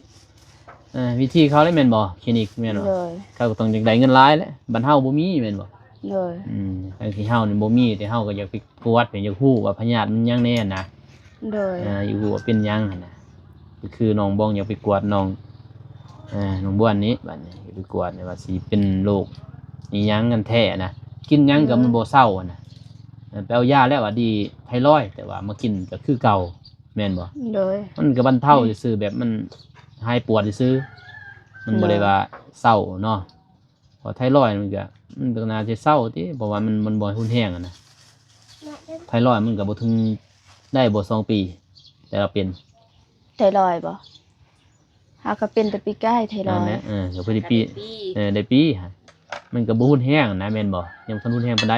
ເອີ ວິທີເຂົາແຫຼະແມ່ນບໍ່? ຄລີນິກແມ່ນບໍ່? ໂດຍ. ເຂົາກໍຕ້ອງຢາກໄດ້ເງິນຫຼາຍແຫຼະ ບັດເຮົາບໍ່ມີແມ່ນບໍ່? ໂດຍ. ອືມ ທາງທີ່ເຮົານີ້ບໍ່ມີ ແຕ່ເຮົາກໍຢາກໄປກວດ ຢາກຮູ້ວ່າພະຍາດມັນຫຍັງແດ່ນະ. ໂດຍ. ອ່າ ຢາກຮູ້ວ່າເປັນຫຍັງຫັ້ນນະ ກໍຄືນ້ອງບອງຢາກໄປກວດນ້ອງ ອ່າ ນ້ອງບວນນີ້ ບັດນີ້ຢາກໄປກວດນີ້ວ່າຊິເປັນໂລກອີ່ຫຍັງກັນແທ້ນະ ກິນຫຍັງກໍມັນ ອືມ ບໍ່ເຊົາຫັ້ນນະ. ໄປເອົາຢາແລ້ວວ່າດີໄທຣອຍ ແຕ່ວ່າມາກິນກໍຄືເກົ່າ ແມ່ນບໍ່? ໂດຍ. ມັນກໍບັນເທົາ ອືມ ຊື່ໆ ແບບມັນຫາຍປວດຊື່ໆ ມັນບໍ່ໄດ້ ໂດຍ ວ່າເຊົາເນາະ. ເພາະໄທຣອຍມັນກະ ມັນກໍໜ້າຊິເຊົາຕິ ເພາະວ່າມັນ ມັນບໍ່ຮຸນແຮງຫັ້ນນະ. ໄທຣອຍມັນກໍບໍ່ເຖິງ ໄດ້ບໍ່ສອງປີ ແຕ່ລະເປັນ ໄທຣອຍບໍ່? ຫາກໍເປັນແຕ່ປີກາຍໄທຣອຍ. ນັ້ນແຫຼະ ເອີ ກໍພໍດີປີ ເອີ ໄດ້ປີ ມັນກໍບໍ່ຮຸນແຮງນະ ແມ່ນບໍ່? ຍັງບໍ່ທັນຮຸນແຮງປານໃດ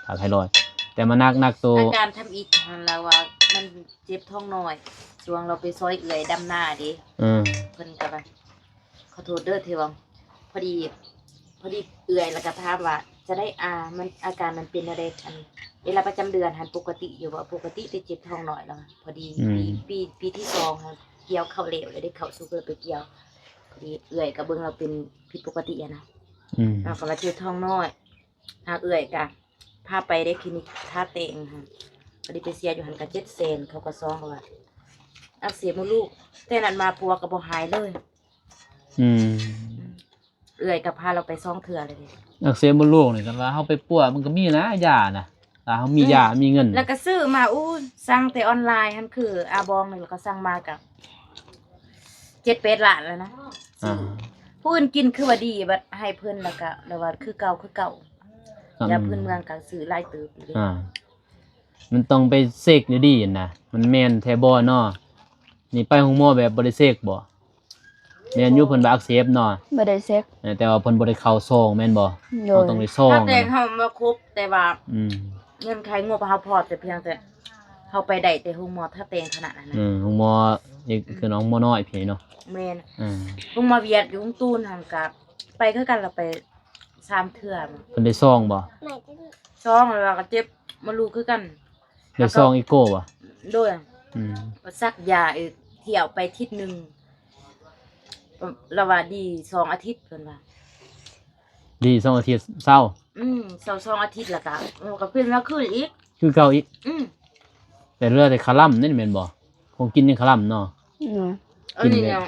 ຖ້າໄທຣອຍ ແຕ່ມາໜັກ ໜັກໂຕ ອາການທຳອິດຫັ້ນລະວ່າມັນເຈັບທ້ອງນ້ອຍ ຊ່ວງລາວໄປຊ່ອຍເອື້ອຍດຳນາເດ້. ເອີ ເພິ່ນກໍວ່າ ຂໍໂທດເດີທີ່ວ່າ ພໍດີ ພໍດີເອື້ອຍລະກະຖາມວ່າ ຈະໄດ້ ອາ ມັນ ອາການມັນເປັນແນວໃດ? ອັນ ເວລາປະຈຳເດືອນຫັ້ນປົກກະຕິຢູ່ບໍ່? ປົກກະຕິ ແຕ່ເຈັບທ້ອງນ້ອຍລະວ່າ. ພໍດີ ອືມ ປີ ປີ ປີທີສອງຫັ້ນ ກ່ຽວເຂົ້າແລ້ວ ແລ້ວໄດ້ເຂົ້າສູ່ເພິ່ນໄປກ່ຽວ ພໍດີເອື້ອຍກະເບິ່ງລາວເປັນຜິດປົກກະຕິຫັ້ນນະ. ອືມ ລາວກໍວ່າເຈັບທ້ອງນ້ອຍ ຫາເອື້ອຍກະພາໄປເດ້ ຄລີນິກທາແຕ່ງຫັ້ນ ພໍດີໄປເສຍຢູ່ຫັ້ນກະເຈັດແສນ ເຂົາກໍຊອງວ່າອັກເສບມົດລູກ ແຕ່ນັ້ນມາປົວກໍບໍ່ຫາຍເລີຍ. ອືມ ເອື້ອຍກໍພາລາວໄປສອງເທື່ອແລ້ວເດ້. ອັກເສບມົດລູກນີ້ ຄັນວ່າເຮົາໄປປົວມັນກໍມີນະ ຢານະ ຖ້າເຮົາມີຢາ ອືມ ມີເງິນ ແລ້ວກໍຊື້ມາ ອູ້ ສັ່ງແຕ່ອອນລາຍຫັ້ນ ຄືອາບອງນີ້ ແລ້ວກໍສັ່ງມາກໍເຈັດແປດລ້ານແລ້ວນະ. ອ່າ ຜູ້ອື່ນກິນຄືວ່າດີ ບັດໃຫ້ເພິ່ນແລ້ວກໍ ແລ້ວວ່າຄືເກົ່າ ຄືເກົ່າ. ອ່າ ຢາພື້ນເມືອງກໍຊື້ຫຼາຍເຕີບຢູ່ເດ້. ອ່າ ມັນຕ້ອງໄປເຊັກດີໆນະ ມັນແມ່ນແທ້ບໍ່ເນາະ. ນີ້ໄປໂຮງໝໍແບບບໍ່ໄດ້ເຊັກບໍ່? ແມ່ນຢູ່ ເພິ່ນວ່າອັກເສບເນາະ ບໍ່ໄດ້ເຊັກ. ເອີ ແຕ່ວ່າເພິ່ນບໍ່ໄດ້ເຂົ້າຊອງແມ່ນບໍ່? ໂດຍ ເຮົາຕ້ອງໄດ້ຊອງ ຖ້າແຕ່ງເຮົາມາຄົບ ແຕ່ວ່າ ອືມ ເງື່ອນໄຂງົບເຮົາພໍ ແຕ່ພຽງແຕ່ເຮົາໄປໄດ້ແຕ່ໂຮງໝໍທ່າແຕ່ງເທົ່ານັ້ນນະ. ເອີ ໂຮງໝໍ ຄືນ້ອງໝໍນ້ອຍພີ້ເນາະ. ແມ່ນ ເອີ ໂຮງໝໍຫວຽດຢູ່ວງຕູນຫັ້ນກະໄປຄືກັນ ລະໄປສາມເທື່ອ. ເພິ່ນໄດ້ຊອງບໍ່? ຊອງ ລະກະເຈັບມົດລູກຄືກັນ. ໄດ້ຊອງອີໂກ້ບໍ່? ໂດຍ ອືມ ສັກຢາອີກ ທ່ຽວໄປທິດໜຶ່ງ ລະວ່າດີສອງອາທິດ ເພິ່ນວ່າ ດີສອງອາທິດເຊົາ. ອືມ ເຊົາສອງອາທິດ ແລ້ວກະ ໂອ້ ກໍຂຶ້ນມາຄືນອີກ ຄືເກົ່າອີກ. ອືມ ແຕ່ເຫຼືອແຕ່ຄາລຳນີ້ແມ່ນບໍ່? ຂອງກິນຍັງຄາລຳເນາະ. ເນາະ ອັນນີ້ນະ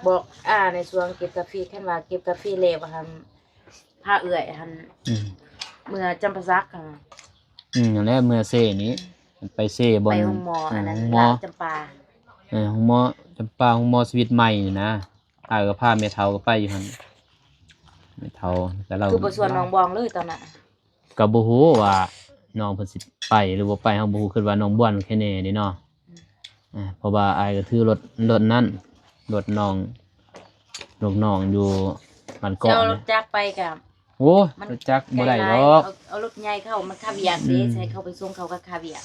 ບອກອ້າໃນຊ່ວງເກັບກາເຟ ຄັນວ່າເກັບກາເຟແລ້ວຫັ້ນ ພາເອື້ອຍຫັ້ນ ອືມ ເມືອຈຳປາສັກຫັ້ນ. ອືມ ນັ້ນແຫຼະ ເມືອເຊນີ້ ໄປເຊບ່ອນ ໄປໂຮງໝໍ ເອີ ອັນນັ້ນ ໂຮງໝໍ ລາວຈຳປາ. ເອີ ໂຮງໝໍຈຳປາ ໂຮງໝໍຊີວິດໃໝ່ນີ້ນະ. ອ້າຍກໍພາແມ່ເຖົ້າກໍໄປຢູ່ຫັ້ນ ແມ່ເຖົ້າກໍລາວ ຄືບໍ່ຊວນນ້ອງບອງເລີຍຕອນນັ້ນ. ກໍບໍ່ຮູ້ວ່ານ້ອງເພິ່ນຊິໄປຫຼືບໍ່ໄປ ເຮົາບໍ່ຮູ້ ຄິດວ່ານ້ອງບວນແຄ່ແນ່ເດ້ເນາະ. ອືມ ເພາະວ່າອ້າຍກໍຖືລົດ ລົດນັ້ນ ລົດນ້ອງ ລູກນ້ອງຢູ່ບ້ານເກາະ. ເຈົ້າລົດຈັກໄປກໍ ໂອ້ຍ ມັນ ລົດຈັກບໍ່ໄດ້ດອກ ເອົາ ເອົາລົດໃຫຍ່ເຂົ້າ ມັນຄາວຽກເດ້. ອືມ ໃຫ້ເຂົາໄປສົ່ງ ເຂົາກໍຄາວຽກ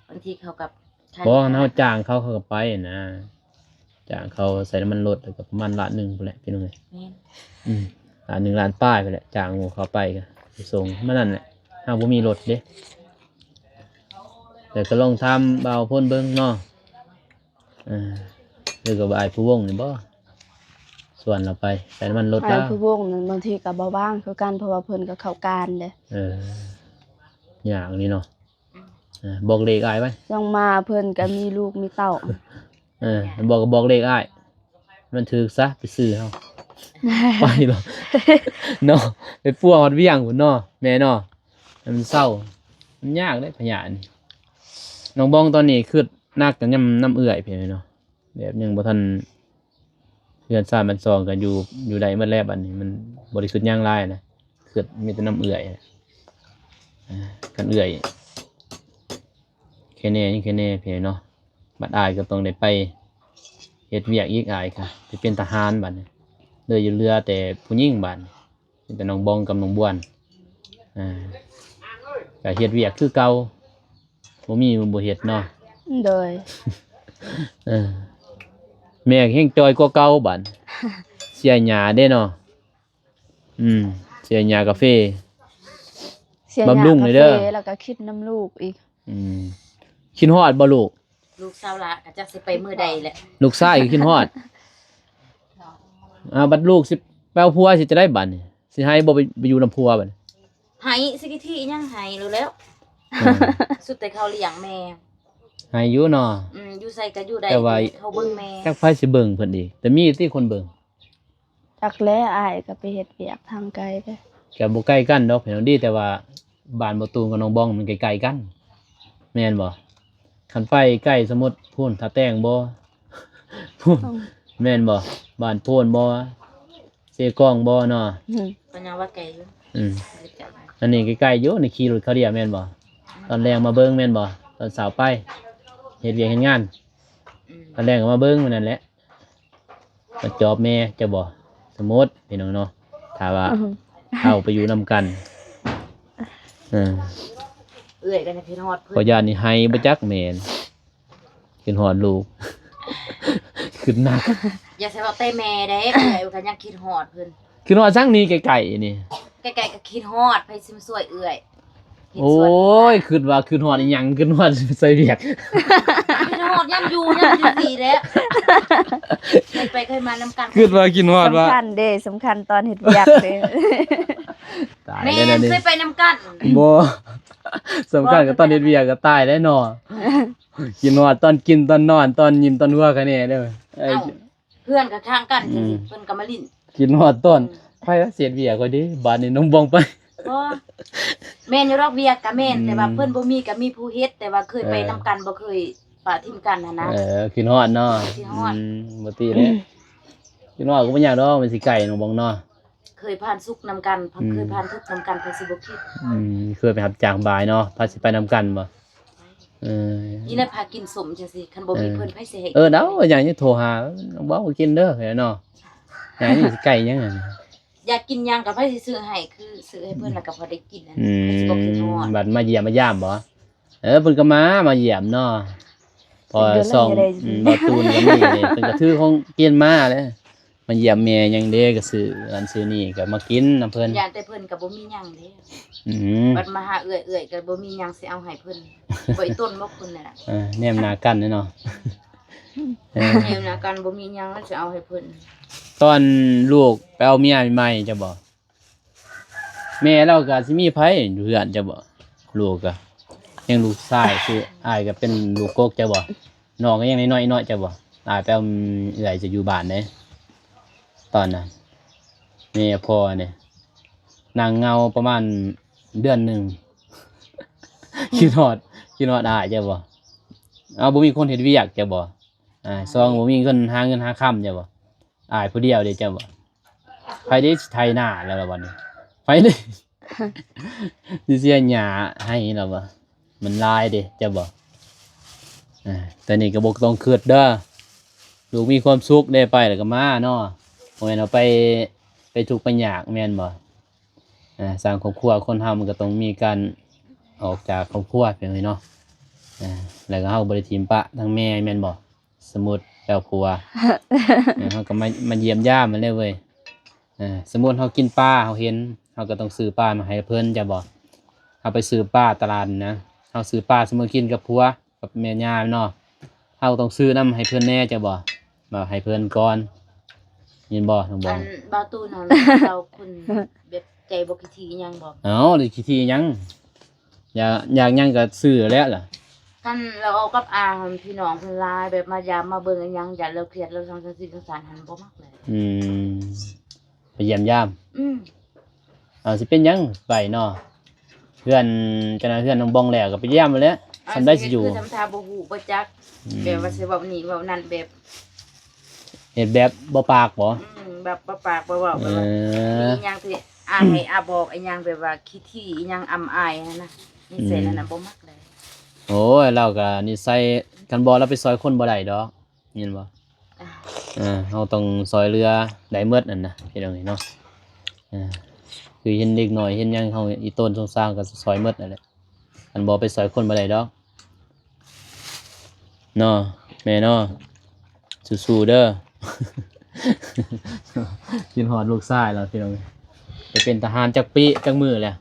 ບາງທີເຂົາກໍ ບໍ່ ເຮົາຈ້າງເຂົາ ເຂົາກໍໄປນະ. ຈ້າງເຂົາໃສ່ນ້ຳມັນລົດ ແລ້ວກໍປະມານລ້ານໜຶ່ງພຸ້ນແຫຼະ ພີ່ນ້ອງເອີຍ. ແມ່ນ ອືມ ລ້ານໜຶ່ງ ລ້ານປາຍພຸ້ນແຫຼະ ຈ້າງໝູ່ເຂົາໄປ ກໍໄປສົ່ງ ມັນນັ້ນແຫຼະ. ເຮົາບໍ່ມີລົດເດ້ ແຕ່ກໍລອງຖາມບ່າວພົນເບິ່ງເນາະ. ເອີ ຫຼືກໍວ່າອ້າຍພູວົງນີ້ບໍ່ ຊວນລາວໄປ ໃສ່ນ້ຳມັນລົດລາວ. ອ້າຍພູວົງນັ້ນບາງທີກໍບໍ່ວ່າງຄືກັນ ເພາະວ່າເພິ່ນກໍເຂົ້າການເດ້. ເອີ ຍາກນີ້ເນາະ. ເອີ ບອກເລກອ້າຍໄວ້ ຕ້ອງມາ ເພິ່ນກໍມີລູກມີເຕົ້າ. ເອີ ບອກ ບອກເລກອ້າຍ ມັນຖືກຊະ ໄປຊື້ເຮົາ ໄປໂລດເນາະ ໄປປົວຮອດວຽງພຸ້ນເນາະ ແມ່ເນາະ. ໃຫ້ມັນເຊົາ ມັນຍາກເດ້ພະຍາດນີ້. ນ້ອງບອງຕອນນີ້ຄຶດໜັກກໍນຳ ນຳເອື້ອຍພີ້ເນາະ ແບບຍັງບໍ່ທັນ ເຮືອນຊານບ້ານຊ່ອງກໍຢູ່ ຢູ່ໄດ້ໝົດແລ້ວ. ບັດນີ້ມັນບໍ່ໄດ້ຄຶດຫຍັງຫຼາຍນະ ຄຶດມີແຕ່ນຳເອື້ອຍ. ເອີ ຄັນເອື້ອຍແຄ່ແນ່ ຍັງແຄ່ແນ່ພີ້ເນາະ. ບັດອ້າຍກໍຕ້ອງໄດ້ໄປເຮັດວຽກອີກ ອ້າຍກໍໄປເປັນທະຫານບັດນີ້ ເລີຍຢູ່ເຫຼືອແຕ່ຜູ້ຍິງບັດນີ້. ມີແຕ່ນ້ອງບອງກັບນ້ອງບວນ ອ່າ ກໍເຮັດວຽກຄືເກົ່າ ບໍ່ມີບໍ່ເຮັດເນາະ. ໂດຍ ເອີ ແມ່ແຮງຈ່ອຍກວ່າເກົ່າບັດ ເສຍຫຍ້າເດ້ເນາະ. ອືມ ເສຍຫຍ້າກາເຟ ເສຍຫຍ້າກາເຟ ບຳລຸງເດີ ແລ້ວກໍຄິດນຳລູກອີກ. ອືມ ຄິດຮອດບໍ່ລູກ? ລູກສາວຫຼ້າກໍຈັກຊິໄປມື້ໃດແຫຼະ ລູກຊາຍກໍຄິດຮອດ. ອ່າ ບັດລູກຊິໄປເອົາຜົວຊິຈັ່ງໃດບັດນີ້ ຊິໃຫ້ບໍ່ໄປ ໄປຢູ່ນຳຜົວບັດນີ້? ໃຫ້ ຊິກິທີຫຍັງ ໃຫ້ໂລດແລ້ວ. ເອີ ສຸດແຕ່ເຂົາລ້ຽງແມ່ ໃຫ້ຢູ່ເນາະ. ອືມ ຢູ່ໃສກໍຢູ່ໄດ້ ແຕ່ວ່າເຂົາເບິ່ງແມ່ ຈັກໃຜຊິເບິ່ງເພິ່ນອີກ ແຕ່ມີຕິຄົນເບິ່ງ. ຈັກແຫຼະ ອ້າຍກໍໄປເຮັດວຽກທາງໄກເດ້. ກໍບໍ່ໃກ້ກັນດອກພີ່ນ້ອງ ດີແຕ່ວ່າບ້ານບໍ່ຕູນກັບໜອງບອງມັນໃກ້ໆກັນ ແມ່ນບໍ່? ຄັນໄປໃກ້ ສົມມຸດພຸ້ນ ທ່າແຕງບໍ່ ພຸ້ນ ອືມ ແມ່ນບໍ່? ບ້ານໂພນບໍ່? ເຊກອງບໍ່ເນາະ? ອືມ ກໍຍັງວ່າໄກຢູ່. ອືມ ອັນນີ້ໃກ້ໆຢູ່ ນີ້ຂີ່ລົດຄາວດຽວແມ່ນບໍ່? ອືມ ຕອນແລງມາເບິ່ງແມ່ນບໍ່? ຕອນເຊົ້າໄປເຮັດວຽກເຮັດງານ ອືມ ຕອນແລງກໍມາເບິ່ງມື້ນັ້ນແຫຼະ. ມາຈອບແມ່ເຈົ້າບໍ່? ສົມມຸດພີ່ນ້ອງເນາະ ຖ້າວ່າ ອືມ ເຮົາໄປຢູ່ນຳກັນ ເອີ ເອື້ອຍກໍຍັງຄິດຮອດເພິ່ນ ກໍຢ້ານນີ້ໄຫ້ບໍ່ຈັກແມ່ນ ຄິດຮອດລູກ ຄິດໜັກ. ຢ່າໃສ່ວ່າແຕ່ແມ່ເດ້ ເອື້ອຍກໍຍັງຄິດຮອດເພິ່ນ. ຄິດຮອດສັງນີ້ ໃກ້ໆນີ້ ໃກ້ໆກໍຄິດຮອດ ໃຜຊິມາຊ່ວຍເອື້ອຍ? ໂອ້ຍ ຄິດວ່າຄິດຮອດອີ່ຫຍັງ ຄິດຮອດໃສ່ວຽກ ຄິດຮອດຍາມຢູ່ຍາມຢູ່ນີ້ແຫຼະ ເຄີຍໄປເຄີຍມານຳກັນ ຄິດວ່າຄິດຮອດວ່າ ສຳຄັນເດ້ ສຳຄັນຕອນເຮັດວຽກເດ້. ຕາຍແລ້ວນີ້ ແມ່ນເຄີຍໄປນຳກັນ ບໍ່ ສຳຄັນກໍຕອນເຮັດວຽກກໍຕາຍແລ້ວເນາະ ຄິດຮອດຕອນກິນຕອນນອນ ຕອນຍິ້ມຕອນຫົວຄະແນ່ເດີ. ເອີ ເອົ້າ ເພື່ອນກໍຂ້າງກັນ ອືມ ເພິ່ນກໍມາຫຼິ້ນ ຄິດຮອດຕອນ ອືມ ໃຜວ່າເສດວຽກຂ້ອຍເດ້ ບາດນີ້ນ້ອງບອງໄປ. ບໍ່ ແມ່ນຢູ່ດອກ ວຽກກໍແມ່ນ ອືມ ແຕ່ວ່າເພິ່ນບໍ່ມີກໍມີຜູ້ເຮັດ ແຕ່ວ່າເຄີຍໄປ ເອີ ນຳກັນ ບໍ່ເຄີຍປະຖິ້ມກັນຫັ້ນນະ. ເອີ ຄິດຮອດເນາະ ຄິດຮອດ ອືມ ບໍ່ຕິແຫຼະ ອືມ ຄິດຮອດກໍບໍ່ຍາກດອກ ມັນຊິໄກນ້ອງບອງເນາະ. ເຄີຍຜ່ານສຸກນຳກັນ ອືມ ເຄີຍຜ່ານທຸກນຳກັນ ໃຜຊິບໍ່ຄິດ? ອືມ ເຄີຍໄປຮັບຈ້າງບາຍເນາະ ໃຜຊິໄປນຳກັນບໍ່? ເອີ ນີ້ແຫຼະ ພາກິນສົ້ມຈັ່ງຊີ້ ຄັນບໍ່ມີເພິ່ນ ເອີ ໃຜຊິໃຫ້ກິນ? ເອີ ເອົາ ຫຍັງຍັງໂທຫາ ເວົ້າກິນເດີເນາະ ຫຍັງນີ້ຊິໄກຫຍັງ ຢາກກິນຫຍັງກໍໃຜຊິຊື້ໃຫ້ ຄືຊື້ໃຫ້ເພິ່ນ ອືມ ແລ້ວກໍພໍໄດ້ກິນ ອືມ ໃຜຊິບໍ່ຄິດຮອດ? ບັດມາຢ້ຽມມາຢາມບໍ່? ເອີ ເພິ່ນກໍມາ ມາຢ້ຽມເນາະ ເພາະວ່າຊ່ອງ ອືມ ບ່າວຕູນກໍມີເດ້ ເພິ່ນກໍຖືຂອງກິນມາເດ້. ມາຢ້ຽມແມ່ຫຍັງເດ້ ກໍຊື້ອັນຊື້ນີ້ກໍມາກິນນຳເພິ່ນ ຢ້ານແຕ່ເພິ່ນກໍບໍ່ມີຫຍັງເດ້. ອືມ ບັດມາຫາເອື້ອຍ ເອື້ອຍກໍບໍ່ມີຫຍັງຊິເອົາໃຫ້ເພິ່ນ ບໍ່ອີ່ຕົນບໍ່ເພິ່ນນັ້ນນະ. ເອີ ແນມໜ້າກັນເນາະ ເອີ ແນມໜ້າກັນ ບໍ່ມີຫຍັງຊິເອົາໃຫ້ເພິ່ນ. ຕອນລູກໄປເອົາເມຍໃໝ່ໆ ເຈົ້າບໍ່? ແມ່ລາວກໍຊິມີໃຜຢູ່ເຮືອນເຈົ້າບໍ່? ລູກກໍຍັງລູກຊາຍ ຊື່ອ້າຍກໍເປັນລູກກົກເຈົ້າບໍ່? ນ້ອງກໍຍັງນ້ອຍໆເຈົ້າບໍ່? ອ້າຍໄປເອົາເອື້ອຍເຈົ້າຢູ່ບ້ານເດ້ ຕອນນັ້ນ ແມ່ພໍ່ນີ້ ນັ່ງເຫງົາປະມານເດືອນໜຶ່ງ ຄິດຮອດ ຄິດຮອດອ້າຍເຈົ້າບໍ່? ເອົາ ບໍ່ມີຄົນເຮັດວຽກເຈົ້າບໍ່? ອ່າ ສອງ ບໍ່ມີເງິນຫາເງິນຫາຄຳເຈົ້າບໍ່? ອ້າຍຜູ້ດຽວເດ້ເຈົ້າບໍ່? ໃຜເດ້ຊິໄຖນາແລ້ວລະບັດນີ້? ໃຜເດ້ຊິເສຍຫຍ້າໃຫ້ລະບໍ່? ມັນຫຼາຍເດ້ເຈົ້າບໍ່? ອ່າ ຕອນນີ້ກໍບໍ່ຕ້ອງຄິດເດີ ລູກມີຄວາມສຸກເດ້ ໄປແລ້ວກໍມາເນາະ ບໍ່ແມ່ນວ່າໄປ ໄປທຸກໄປຍາກແມ່ນບໍ່? ອ່າ ສ້າງຄອບຄົວ ຄົນເຮົາມັນກໍຕ້ອງມີການອອກຈາກຄອບຄົວ ເປັນຈັ່ງຊີ້ເນາະ ອ່າ ແລ້ວກໍເຮົາບໍ່ໄດ້ຖິ້ມປະທັງແມ່ແມ່ນບໍ່? ສົມມຸດໄປເອົາຜົວ ເອີ ເຮົາກໍມາ ມາຢ້ຽມຢາມຫັ້ນແຫຼະເວີຍ ເອີ ສົມມຸດເຮົາກິນປາ ເຮົາເຫັນ ເຮົາກໍຕ້ອງຊື້ປາມາໃຫ້ເພິ່ນ ເຈົ້າບໍ່? ເຮົາໄປຊື້ປາຕະຫຼາດນະ ເຮົາຊື້ປາ ສົມມຸດກິນກັບຜົວ ກັບແມ່ຍ່າເນາະ ເຮົາຕ້ອງຊື້ນຳໃຫ້ເພິ່ນແດ່ ເຈົ້າບໍ່? ເວົ້າໃຫ້ເພິ່ນກ່ອນ ຍິນບໍ່ນ້ອງບອງ? ອັນບ່າວຕູນຫັ້ນ ລາວຄົນແບບໃຈບໍ່ຂີ້ຖີ່ອີ່ຫຍັງບໍ່? ເອົ້າ ຂີ້ຖີ່ອີ່ຫຍັງ? ຢາກ ຢາກຫຍັງກໍຊື້ແລ້ວລະ ຄັນລາວເວົ້າກັບອາຫັ້ນ ພີ່ນ້ອງເພິ່ນຫຼາຍ ແບບມາຢາມມາເບິ່ງອີ່ຫຍັງ ຢ້ານລາວຄຽດ ລາວສັງສານ ສິນສັງສານຫັ້ນ ບໍ່ມັກເລີຍ ອືມ ໄປຢ້ຽມຢາມ ອືມ ເອົາ ຊິເປັນຫຍັງໄປເນາະ ເຮືອນ ຈັ່ງນັ້ນເຮືອນນ້ອງບອງແລ້ວກໍໄປຢ້ຽມແຫຼະ ສ່ຳໃດຊິຢູ່ ຄືສ່ຳທ່າບໍ່ຮູ້ບໍ່ຈັກ ອືມ ແບບວ່າຊິເວົ້ານີ້ເວົ້ານັ້ນ ແບບ ເຮັດແບບບໍ່ປາກບໍ່? ອືມ ແບບບໍ່ປາກບໍ່ເວົ້າ ແບບວ່າ ເອີ ມີຫຍັງທີ່ອາໃຫ້ອາບອກອີ່ຫຍັງ ແບບວ່າຂີ້ຖີ່ອີ່ຫຍັງ ອຳອາຍຫັ້ນນະ ນິໄສນັ້ນນະ ອືມ ບໍ່ມັກເລີຍ ໂອ້ຍ ລາວກໍນິໄສ ຄັນບໍ່ລາວໄປຊ່ອຍຄົນບໍ່ໄດ້ດອກ ແມ່ນບໍ່? ອ່າ ເອີ ເຮົາຕ້ອງຊ່ອຍເຫຼືອໄດ້ໝົດຫັ້ນນະ ພີ່ນ້ອງເອີຍເນາະ ເອີ ຄືເຫັນເດັກນ້ອຍເຫັນຫຍັງ ເຮົາອີ່ຕົນສົງສານກໍຊ່ອຍໝົດຫັ້ນແຫຼະ ຄັນບໍ່ໄປຊ່ອຍຄົນບໍ່ໄດ້ດອກ ເນາະ ແມ່ເນາະ ສູ້ໆເດີ ຄິດຮອດລູກຊາຍແລ້ວພີ່ນ້ອງ ໄປເປັນທະຫານຈັກປີ ຈັກມື້ແລ້ວ?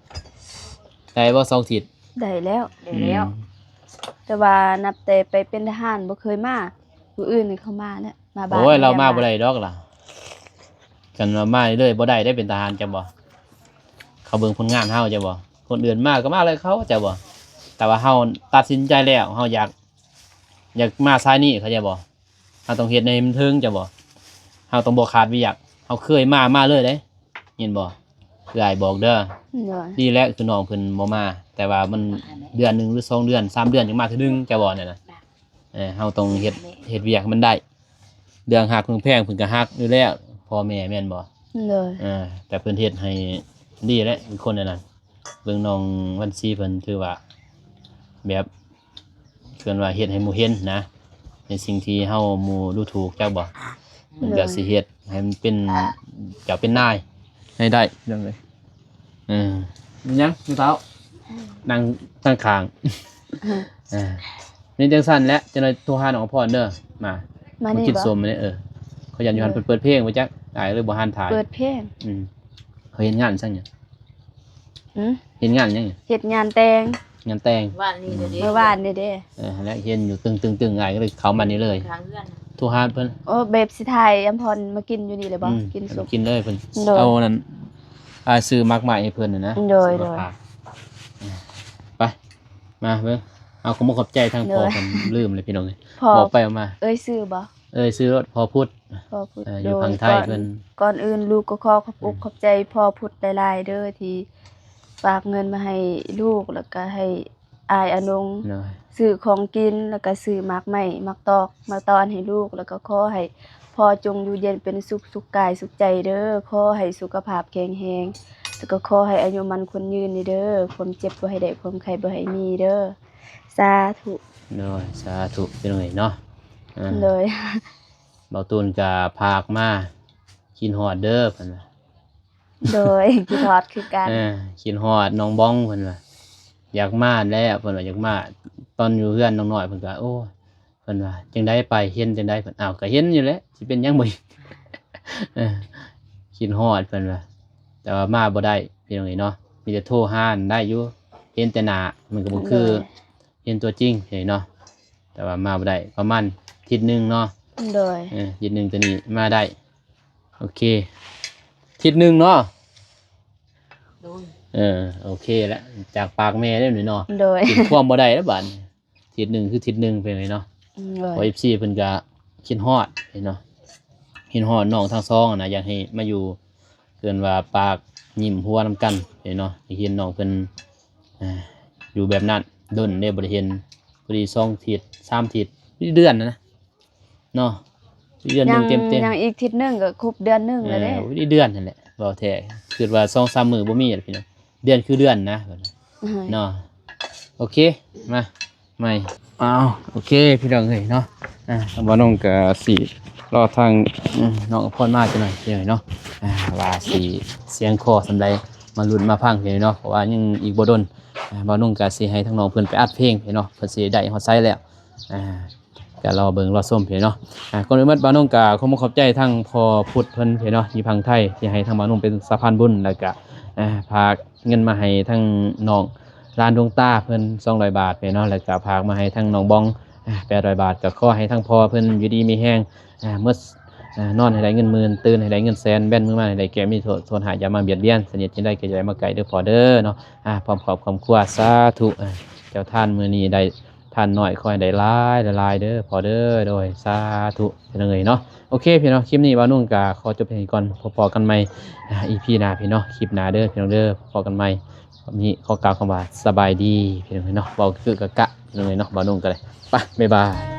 ໄດ້ບໍ່ ສອງທິດ? ໄດ້ແລ້ວ ໄດ້ແລ້ວ ອືມ ແຕ່ວ່ານັບແຕ່ໄປເປັນທະຫານບໍ່ເຄີຍມາ ຜູ້ອື່ນນີ້ເຂົາມາແລ້ວ ມາບ້ານ ໂອ້ຍ ລາວມາບໍ່ໄດ້ດອກລະ ຄັນວ່າມາເລື້ອຍໆບໍ່ໄດ້ເດ້ ເປັນທະຫານ ເຈົ້າບໍ່? ເຂົາເບິ່ງຜົນງານເຮົາ ເຈົ້າບໍ່? ຄົນອື່ນມາກໍມາເລີຍເຂົາ ເຈົ້າບໍ່? ແຕ່ວ່າເຮົາຕັດສິນໃຈແລ້ວ ເຮົາຢາກ ຢາກມາສາຍນີ້ ເຂົ້າໃຈບໍ່? ເຮົາຕ້ອງເຮັດໃຫ້ມັນເຖິງ ເຈົ້າບໍ່? ເຮົາຕ້ອງບໍ່ຂາດວຽກ ເຮົາເຄີຍມາ ມາເລີຍເດ້ ເຫັນບໍ່? ຄືອ້າຍບອກເດີ ໂດຍ ດີແລ້ວ ຄືນ້ອງເພິ່ນບໍ່ມາ ແຕ່ວ່າມັນເດືອນໜຶ່ງ ຫຼື ສອງເດືອນ ສາມເດືອນ ຈັ່ງມາເທື່ອໜຶ່ງ ເຈົ້າບໍ່? ນັ້ນນະ ເອີ ເຮົາຕ້ອງເຮັດ ເຮັດວຽກໃຫ້ມັນໄດ້ ເລື່ອງຮັກເລື່ອງແພງເພິ່ນກໍຮັກຢູ່ແລ້ວ ພໍ່ແມ່ແມ່ນບໍ່? ໂດຍ ເອີ ແຕ່ເພິ່ນເຮັດໃຫ້ດີແຫຼະ ຄືຄົນນັ້ນນະ ເບິ່ງນ້ອງວັນຊີເພິ່ນຖືວ່າແບບ ເພິ່ນວ່າເຮັດໃຫ້ໝູ່ເຫັນນະ ໃນສິ່ງທີ່ເຮົາ ໝູ່ດູຖູກ ຈັກບໍ່? ເພິ່ນກໍ ໂດຍ ຊິເຮັດໃຫ້ມັນເປັນເຈົ້າເປັນນາຍໃຫ້ໄດ້ ເລື່ອງເລີຍ ເອີ ມີຫຍັງ ແມ່ເຖົ້າ? ອືມ ນັ່ງຕັ້ງຂ້າງ ອືມ ເອີ ນີ້ຈັ່ງຊັ້ນແຫຼະ ຈັກໜ່ອຍໂທຫານ້ອງອຳພອນເດີ ມາ ມາ ມາກິນ ນີ້ບໍ່? ສົ້ມນີ້ ເອີ ເຂົາຢ້ານຢູ່ຫັ້ນ ເອີ ເພິ່ນເປີດເພງບໍ່ຈັກ ອ້າຍເລີຍບໍ່ຫັນຖ່າຍ ເປີດເພງ ອືມ ເຂົາເຮັດງານຊັ້ນຫຍັງ? ຫືມ? ເຮັດງານຫຍັງ? ເຮັດງານແຕ່ງ ງານແຕ່ງ ວານນີ້ເດ້ ມື້ວານນີ້ເດ້ ເອີ ຫັ້ນແຫຼະ ເຫັນຢູ່ຕຶງໆໆ ອ້າຍກໍເລີຍເຂົ້າມານີ້ເລີຍ ຂ້າງເຮືອນ ໂທຫາເພິ່ນ ໂອ້ ແບບຊິຖ່າຍອຳພອນມາກິນຢູ່ນີ້ເລີຍບໍ່? ອືມ ກິນສຸກ ກິນເລີຍເພິ່ນ ໂດຍ ເອົານັ້ນ ອ້າຍຊື້ໝາກໄມ້ໃຫ້ເພິ່ນນະ ໂດຍ ຊື້ມາ ໂດຍ ຝາກ ໄປ ມາເບິ່ງ ເອົາ ຂອບມຸກຂອບໃຈທາງ ໂດຍ ພໍ່ເພິ່ນ ລືມເລີຍພີ່ນ້ອງເອີຍ ພໍ່ ບອກໄປເອົາມາ ເອີຍຊື່ບໍ່? ເອີຍຊື່ໂລດ ພໍ່ພຸດ ພໍ່ພຸດ ເອີ ຢູ່ ໂດຍ ຝັ່ງໄທ ກ່ອນ ເພິ່ນ ກ່ອນອື່ນລູກກໍຂໍຂອບອົກ ອືມ ຂອບໃຈພໍ່ພຸດຫຼາຍໆເດີ ທີ່ຝາກເງິນມາໃຫ້ລູກ ແລ້ວກໍໃຫ້ອ້າຍອານົງ ໂດຍ ຊື້ຂອງກິນ ແລ້ວກໍຊື້ໝາກໄມ້ ໝາກຕອກ ມາຕ້ອນໃຫ້ລູກ ແລ້ວກໍຂໍໃຫ້ພໍ່ຈົ່ງຢູ່ເຢັນເປັນສຸກ ສຸກກາຍສຸກໃຈເດີ ຂໍໃຫ້ສຸຂະພາບແຂງແຮງ ແລ້ວກໍຂໍໃຫ້ອາຍຸໝັ້ນຂວັນຍືນນີ້ເດີ ຄວາມເຈັບບໍ່ໃຫ້ໄດ້ ຄວາມໄຂ້ບໍ່ໃຫ້ມີເດີ ສາທຸ ໂດຍ ສາທຸ ພີ່ນ້ອງເອີຍເນາະ ອ່າ ໂດຍ ເບົາຕູນກະພາກມາ ຄິດຮອດເດີ ເພິ່ນວ່າ ໂດຍ ຄິດຮອດຄືກັນ ເອີ ຄິດຮອດນ້ອງບອງ ເພິ່ນວ່າ ຢາກມາແລ້ວ ເພິ່ນວ່າຢາກມາ ຕອນຢູ່ເຮືອນນ້ອງນ້ອຍ ເພິ່ນກະ ໂອ້ຍ ເພິ່ນວ່າ ຈັ່ງໃດໄປ ເຫັນຈັ່ງໃດ ເພິ່ນ ອ້າວ ກະເຫັນຢູ່ແຫຼະ ຊິເປັນຫຍັງບໍ່ເຫັນ ເອີ ຄິດຮອດ ເພິ່ນວ່າ ແຕ່ວ່າມາບໍ່ໄດ້ ພີ່ນ້ອງເອີຍເນາະ ມີແຕ່ໂທຫາໄດ້ຢູ່ ເຫັນແຕ່ໜ້າ ມັນກໍບໍ່ຄື ໂດຍ ເຫັນຕົວຈິງເລີຍເນາະ ແຕ່ວ່າມາບໍ່ໄດ້ ປະມານທິດໜຶ່ງເນາະ ໂດຍ ເອີ ທິດໜຶ່ງ ຕົວນີ້ມາໄດ້ ໂອເຄ ທິດໜຶ່ງເນາະ ໂດຍ ເອີ ໂອເຄແລ້ວ ຈາກປາກແມ່ເດ້ນີ້ເນາະ ໂດຍ ກິນຄວາມບໍ່ໄດ້ແລ້ວບາດນີ້ ທິດໜຶ່ງຄືທິດໜຶ່ງເປັນໄງເນາະ ໂດຍ ເພາະ ເອັຟຊີ ເພິ່ນກະຄິດຮອດເນາະ ຄິດຮອດນ້ອງທັງສອງຫັ້ນນະ ຢາກໃຫ້ມາຢູ່ ເອີ້ນວ່າປາກຍິ້ມຫົວນຳກັນເນາະ ຢາກເຫັນນ້ອງເພິ່ນ ອ່າ ຢູ່ແບບນັ້ນ ດົນເດ້ບໍ່ໄດ້ເຫັນ ພໍດີສອງທິດສາມທິດ ເດືອນນະ ເນາະ ເດືອນໜຶ່ງເຕັມໆ ຍັງອີກທິດໜຶ່ງກໍຄົບເດືອນໜຶ່ງແລ້ວເດ້ ເອີ ເດືອນນັ້ນແຫຼະ ເວົ້າແທ້ ຄິດວ່າສອງສາມມື້ບໍ່ມີແລ້ວພີ່ນ້ອງ ເດືອນຄືເດືອນນະ ເນາະ ໂອເຄ ມາໃໝ່ ອ້າວ ໂອເຄພີ່ນ້ອງເອີຍເນາະ ອ່າ ບ່າວນົງກໍຊິລໍທາງ ອືມ ນ້ອງອຳພອນມາຈັກໜ່ອຍພີ່ນ້ອງເນາະ ອ່າ ວ່າຊິສຽງຄໍສ່ຳໃດ ມາລຸ້ນມາຟັງພີ່ນ້ອງເນາະ ເພາະວ່າຍັງອີກບໍ່ດົນ ອ່າ ບ່າວນົງກໍຊິໃຫ້ທາງນ້ອງເພິ່ນໄປອັດເພງພີ່ນ້ອງເນາະ ເພິ່ນຊິໄດ້ຮອດໃສແລ້ວ ອ່າ ກໍລໍເບິ່ງລໍຊົມພີ່ນ້ອງເນາະ ອ່າ ກ່ອນອື່ນໝົດບ່າວນົງກໍຂໍຂອບໃຈທາງພໍ່ພຸດເພິ່ນພີ່ນ້ອງເນາະ ຢູ່ຝັ່ງໄທ ທີ່ໃຫ້ທາງບ່າວນົງເປັນສະພານບຸນ ແລ້ວກໍ ອ່າ ຝາກເງິນມາໃຫ້ທາງນ້ອງຫຼານດວງຕາເພິ່ນສອງຮ້ອຍບາດພີ່ນ້ອງເນາະ ແລ້ວກໍຝາກມາໃຫ້ທາງນ້ອງບອງ ອ່າ ແປດຮ້ອຍບາດ ກໍຂໍໃຫ້ທາງພໍ່ເພິ່ນຢູ່ດີມີແຮງ ອ່າ ໝົດ ອ່າ ນອນໃຫ້ໄດ້ເງິນໝື່ນ ຕື່ນໃຫ້ໄດ້ເງິນແສນ ແບນມືມາໃຫ້ໄດ້ແກ້ວ ມີໂທດ ໂທດຮ້າຍຢ່າມາບຽດບຽນ ສະໜິດຈັ່ງໃດກໍຢ່າໄດ້ມາໃກ້ເດີ້ພໍ່ເດີ້ເນາະ ອ່າ ພ້ອມຄອບຄອບຄົວ ສາທຸ ອ່າ ເຈົ້າທານມື້ນີ້ໄດ້ ທານໜ້ອຍຂໍໃຫ້ໄດ້ຫຼາຍຫຼາຍເດີ້ພໍ່ເດີ້ ໂດຍ ສາທຸ ພີ່ນ້ອງເອີຍເນາະ ໂອເຄພີ່ນ້ອງ ຄລິບນີ້ບ່າວນົງກໍຂໍຈົບພຽງນີ້ກ່ອນ ພໍ້ກັນໃໝ່ ອ່າ ອີພີໜ້າພີ່ນ້ອງ ຄລິບໜ້າເດີ້ພີ່ນ້ອງເດີ້ ພໍ້ກັນໃໝ່ ຄລິບນີ້ຂໍກ່າວຄຳວ່າສະບາຍດີພີ່ນ້ອງເອີຍເນາະ ເວົ້າກະກະພີ່ນ້ອງເອີຍເນາະ ບ່າວນົງກໍໄດ້ ໄປ ບາຍບາຍ.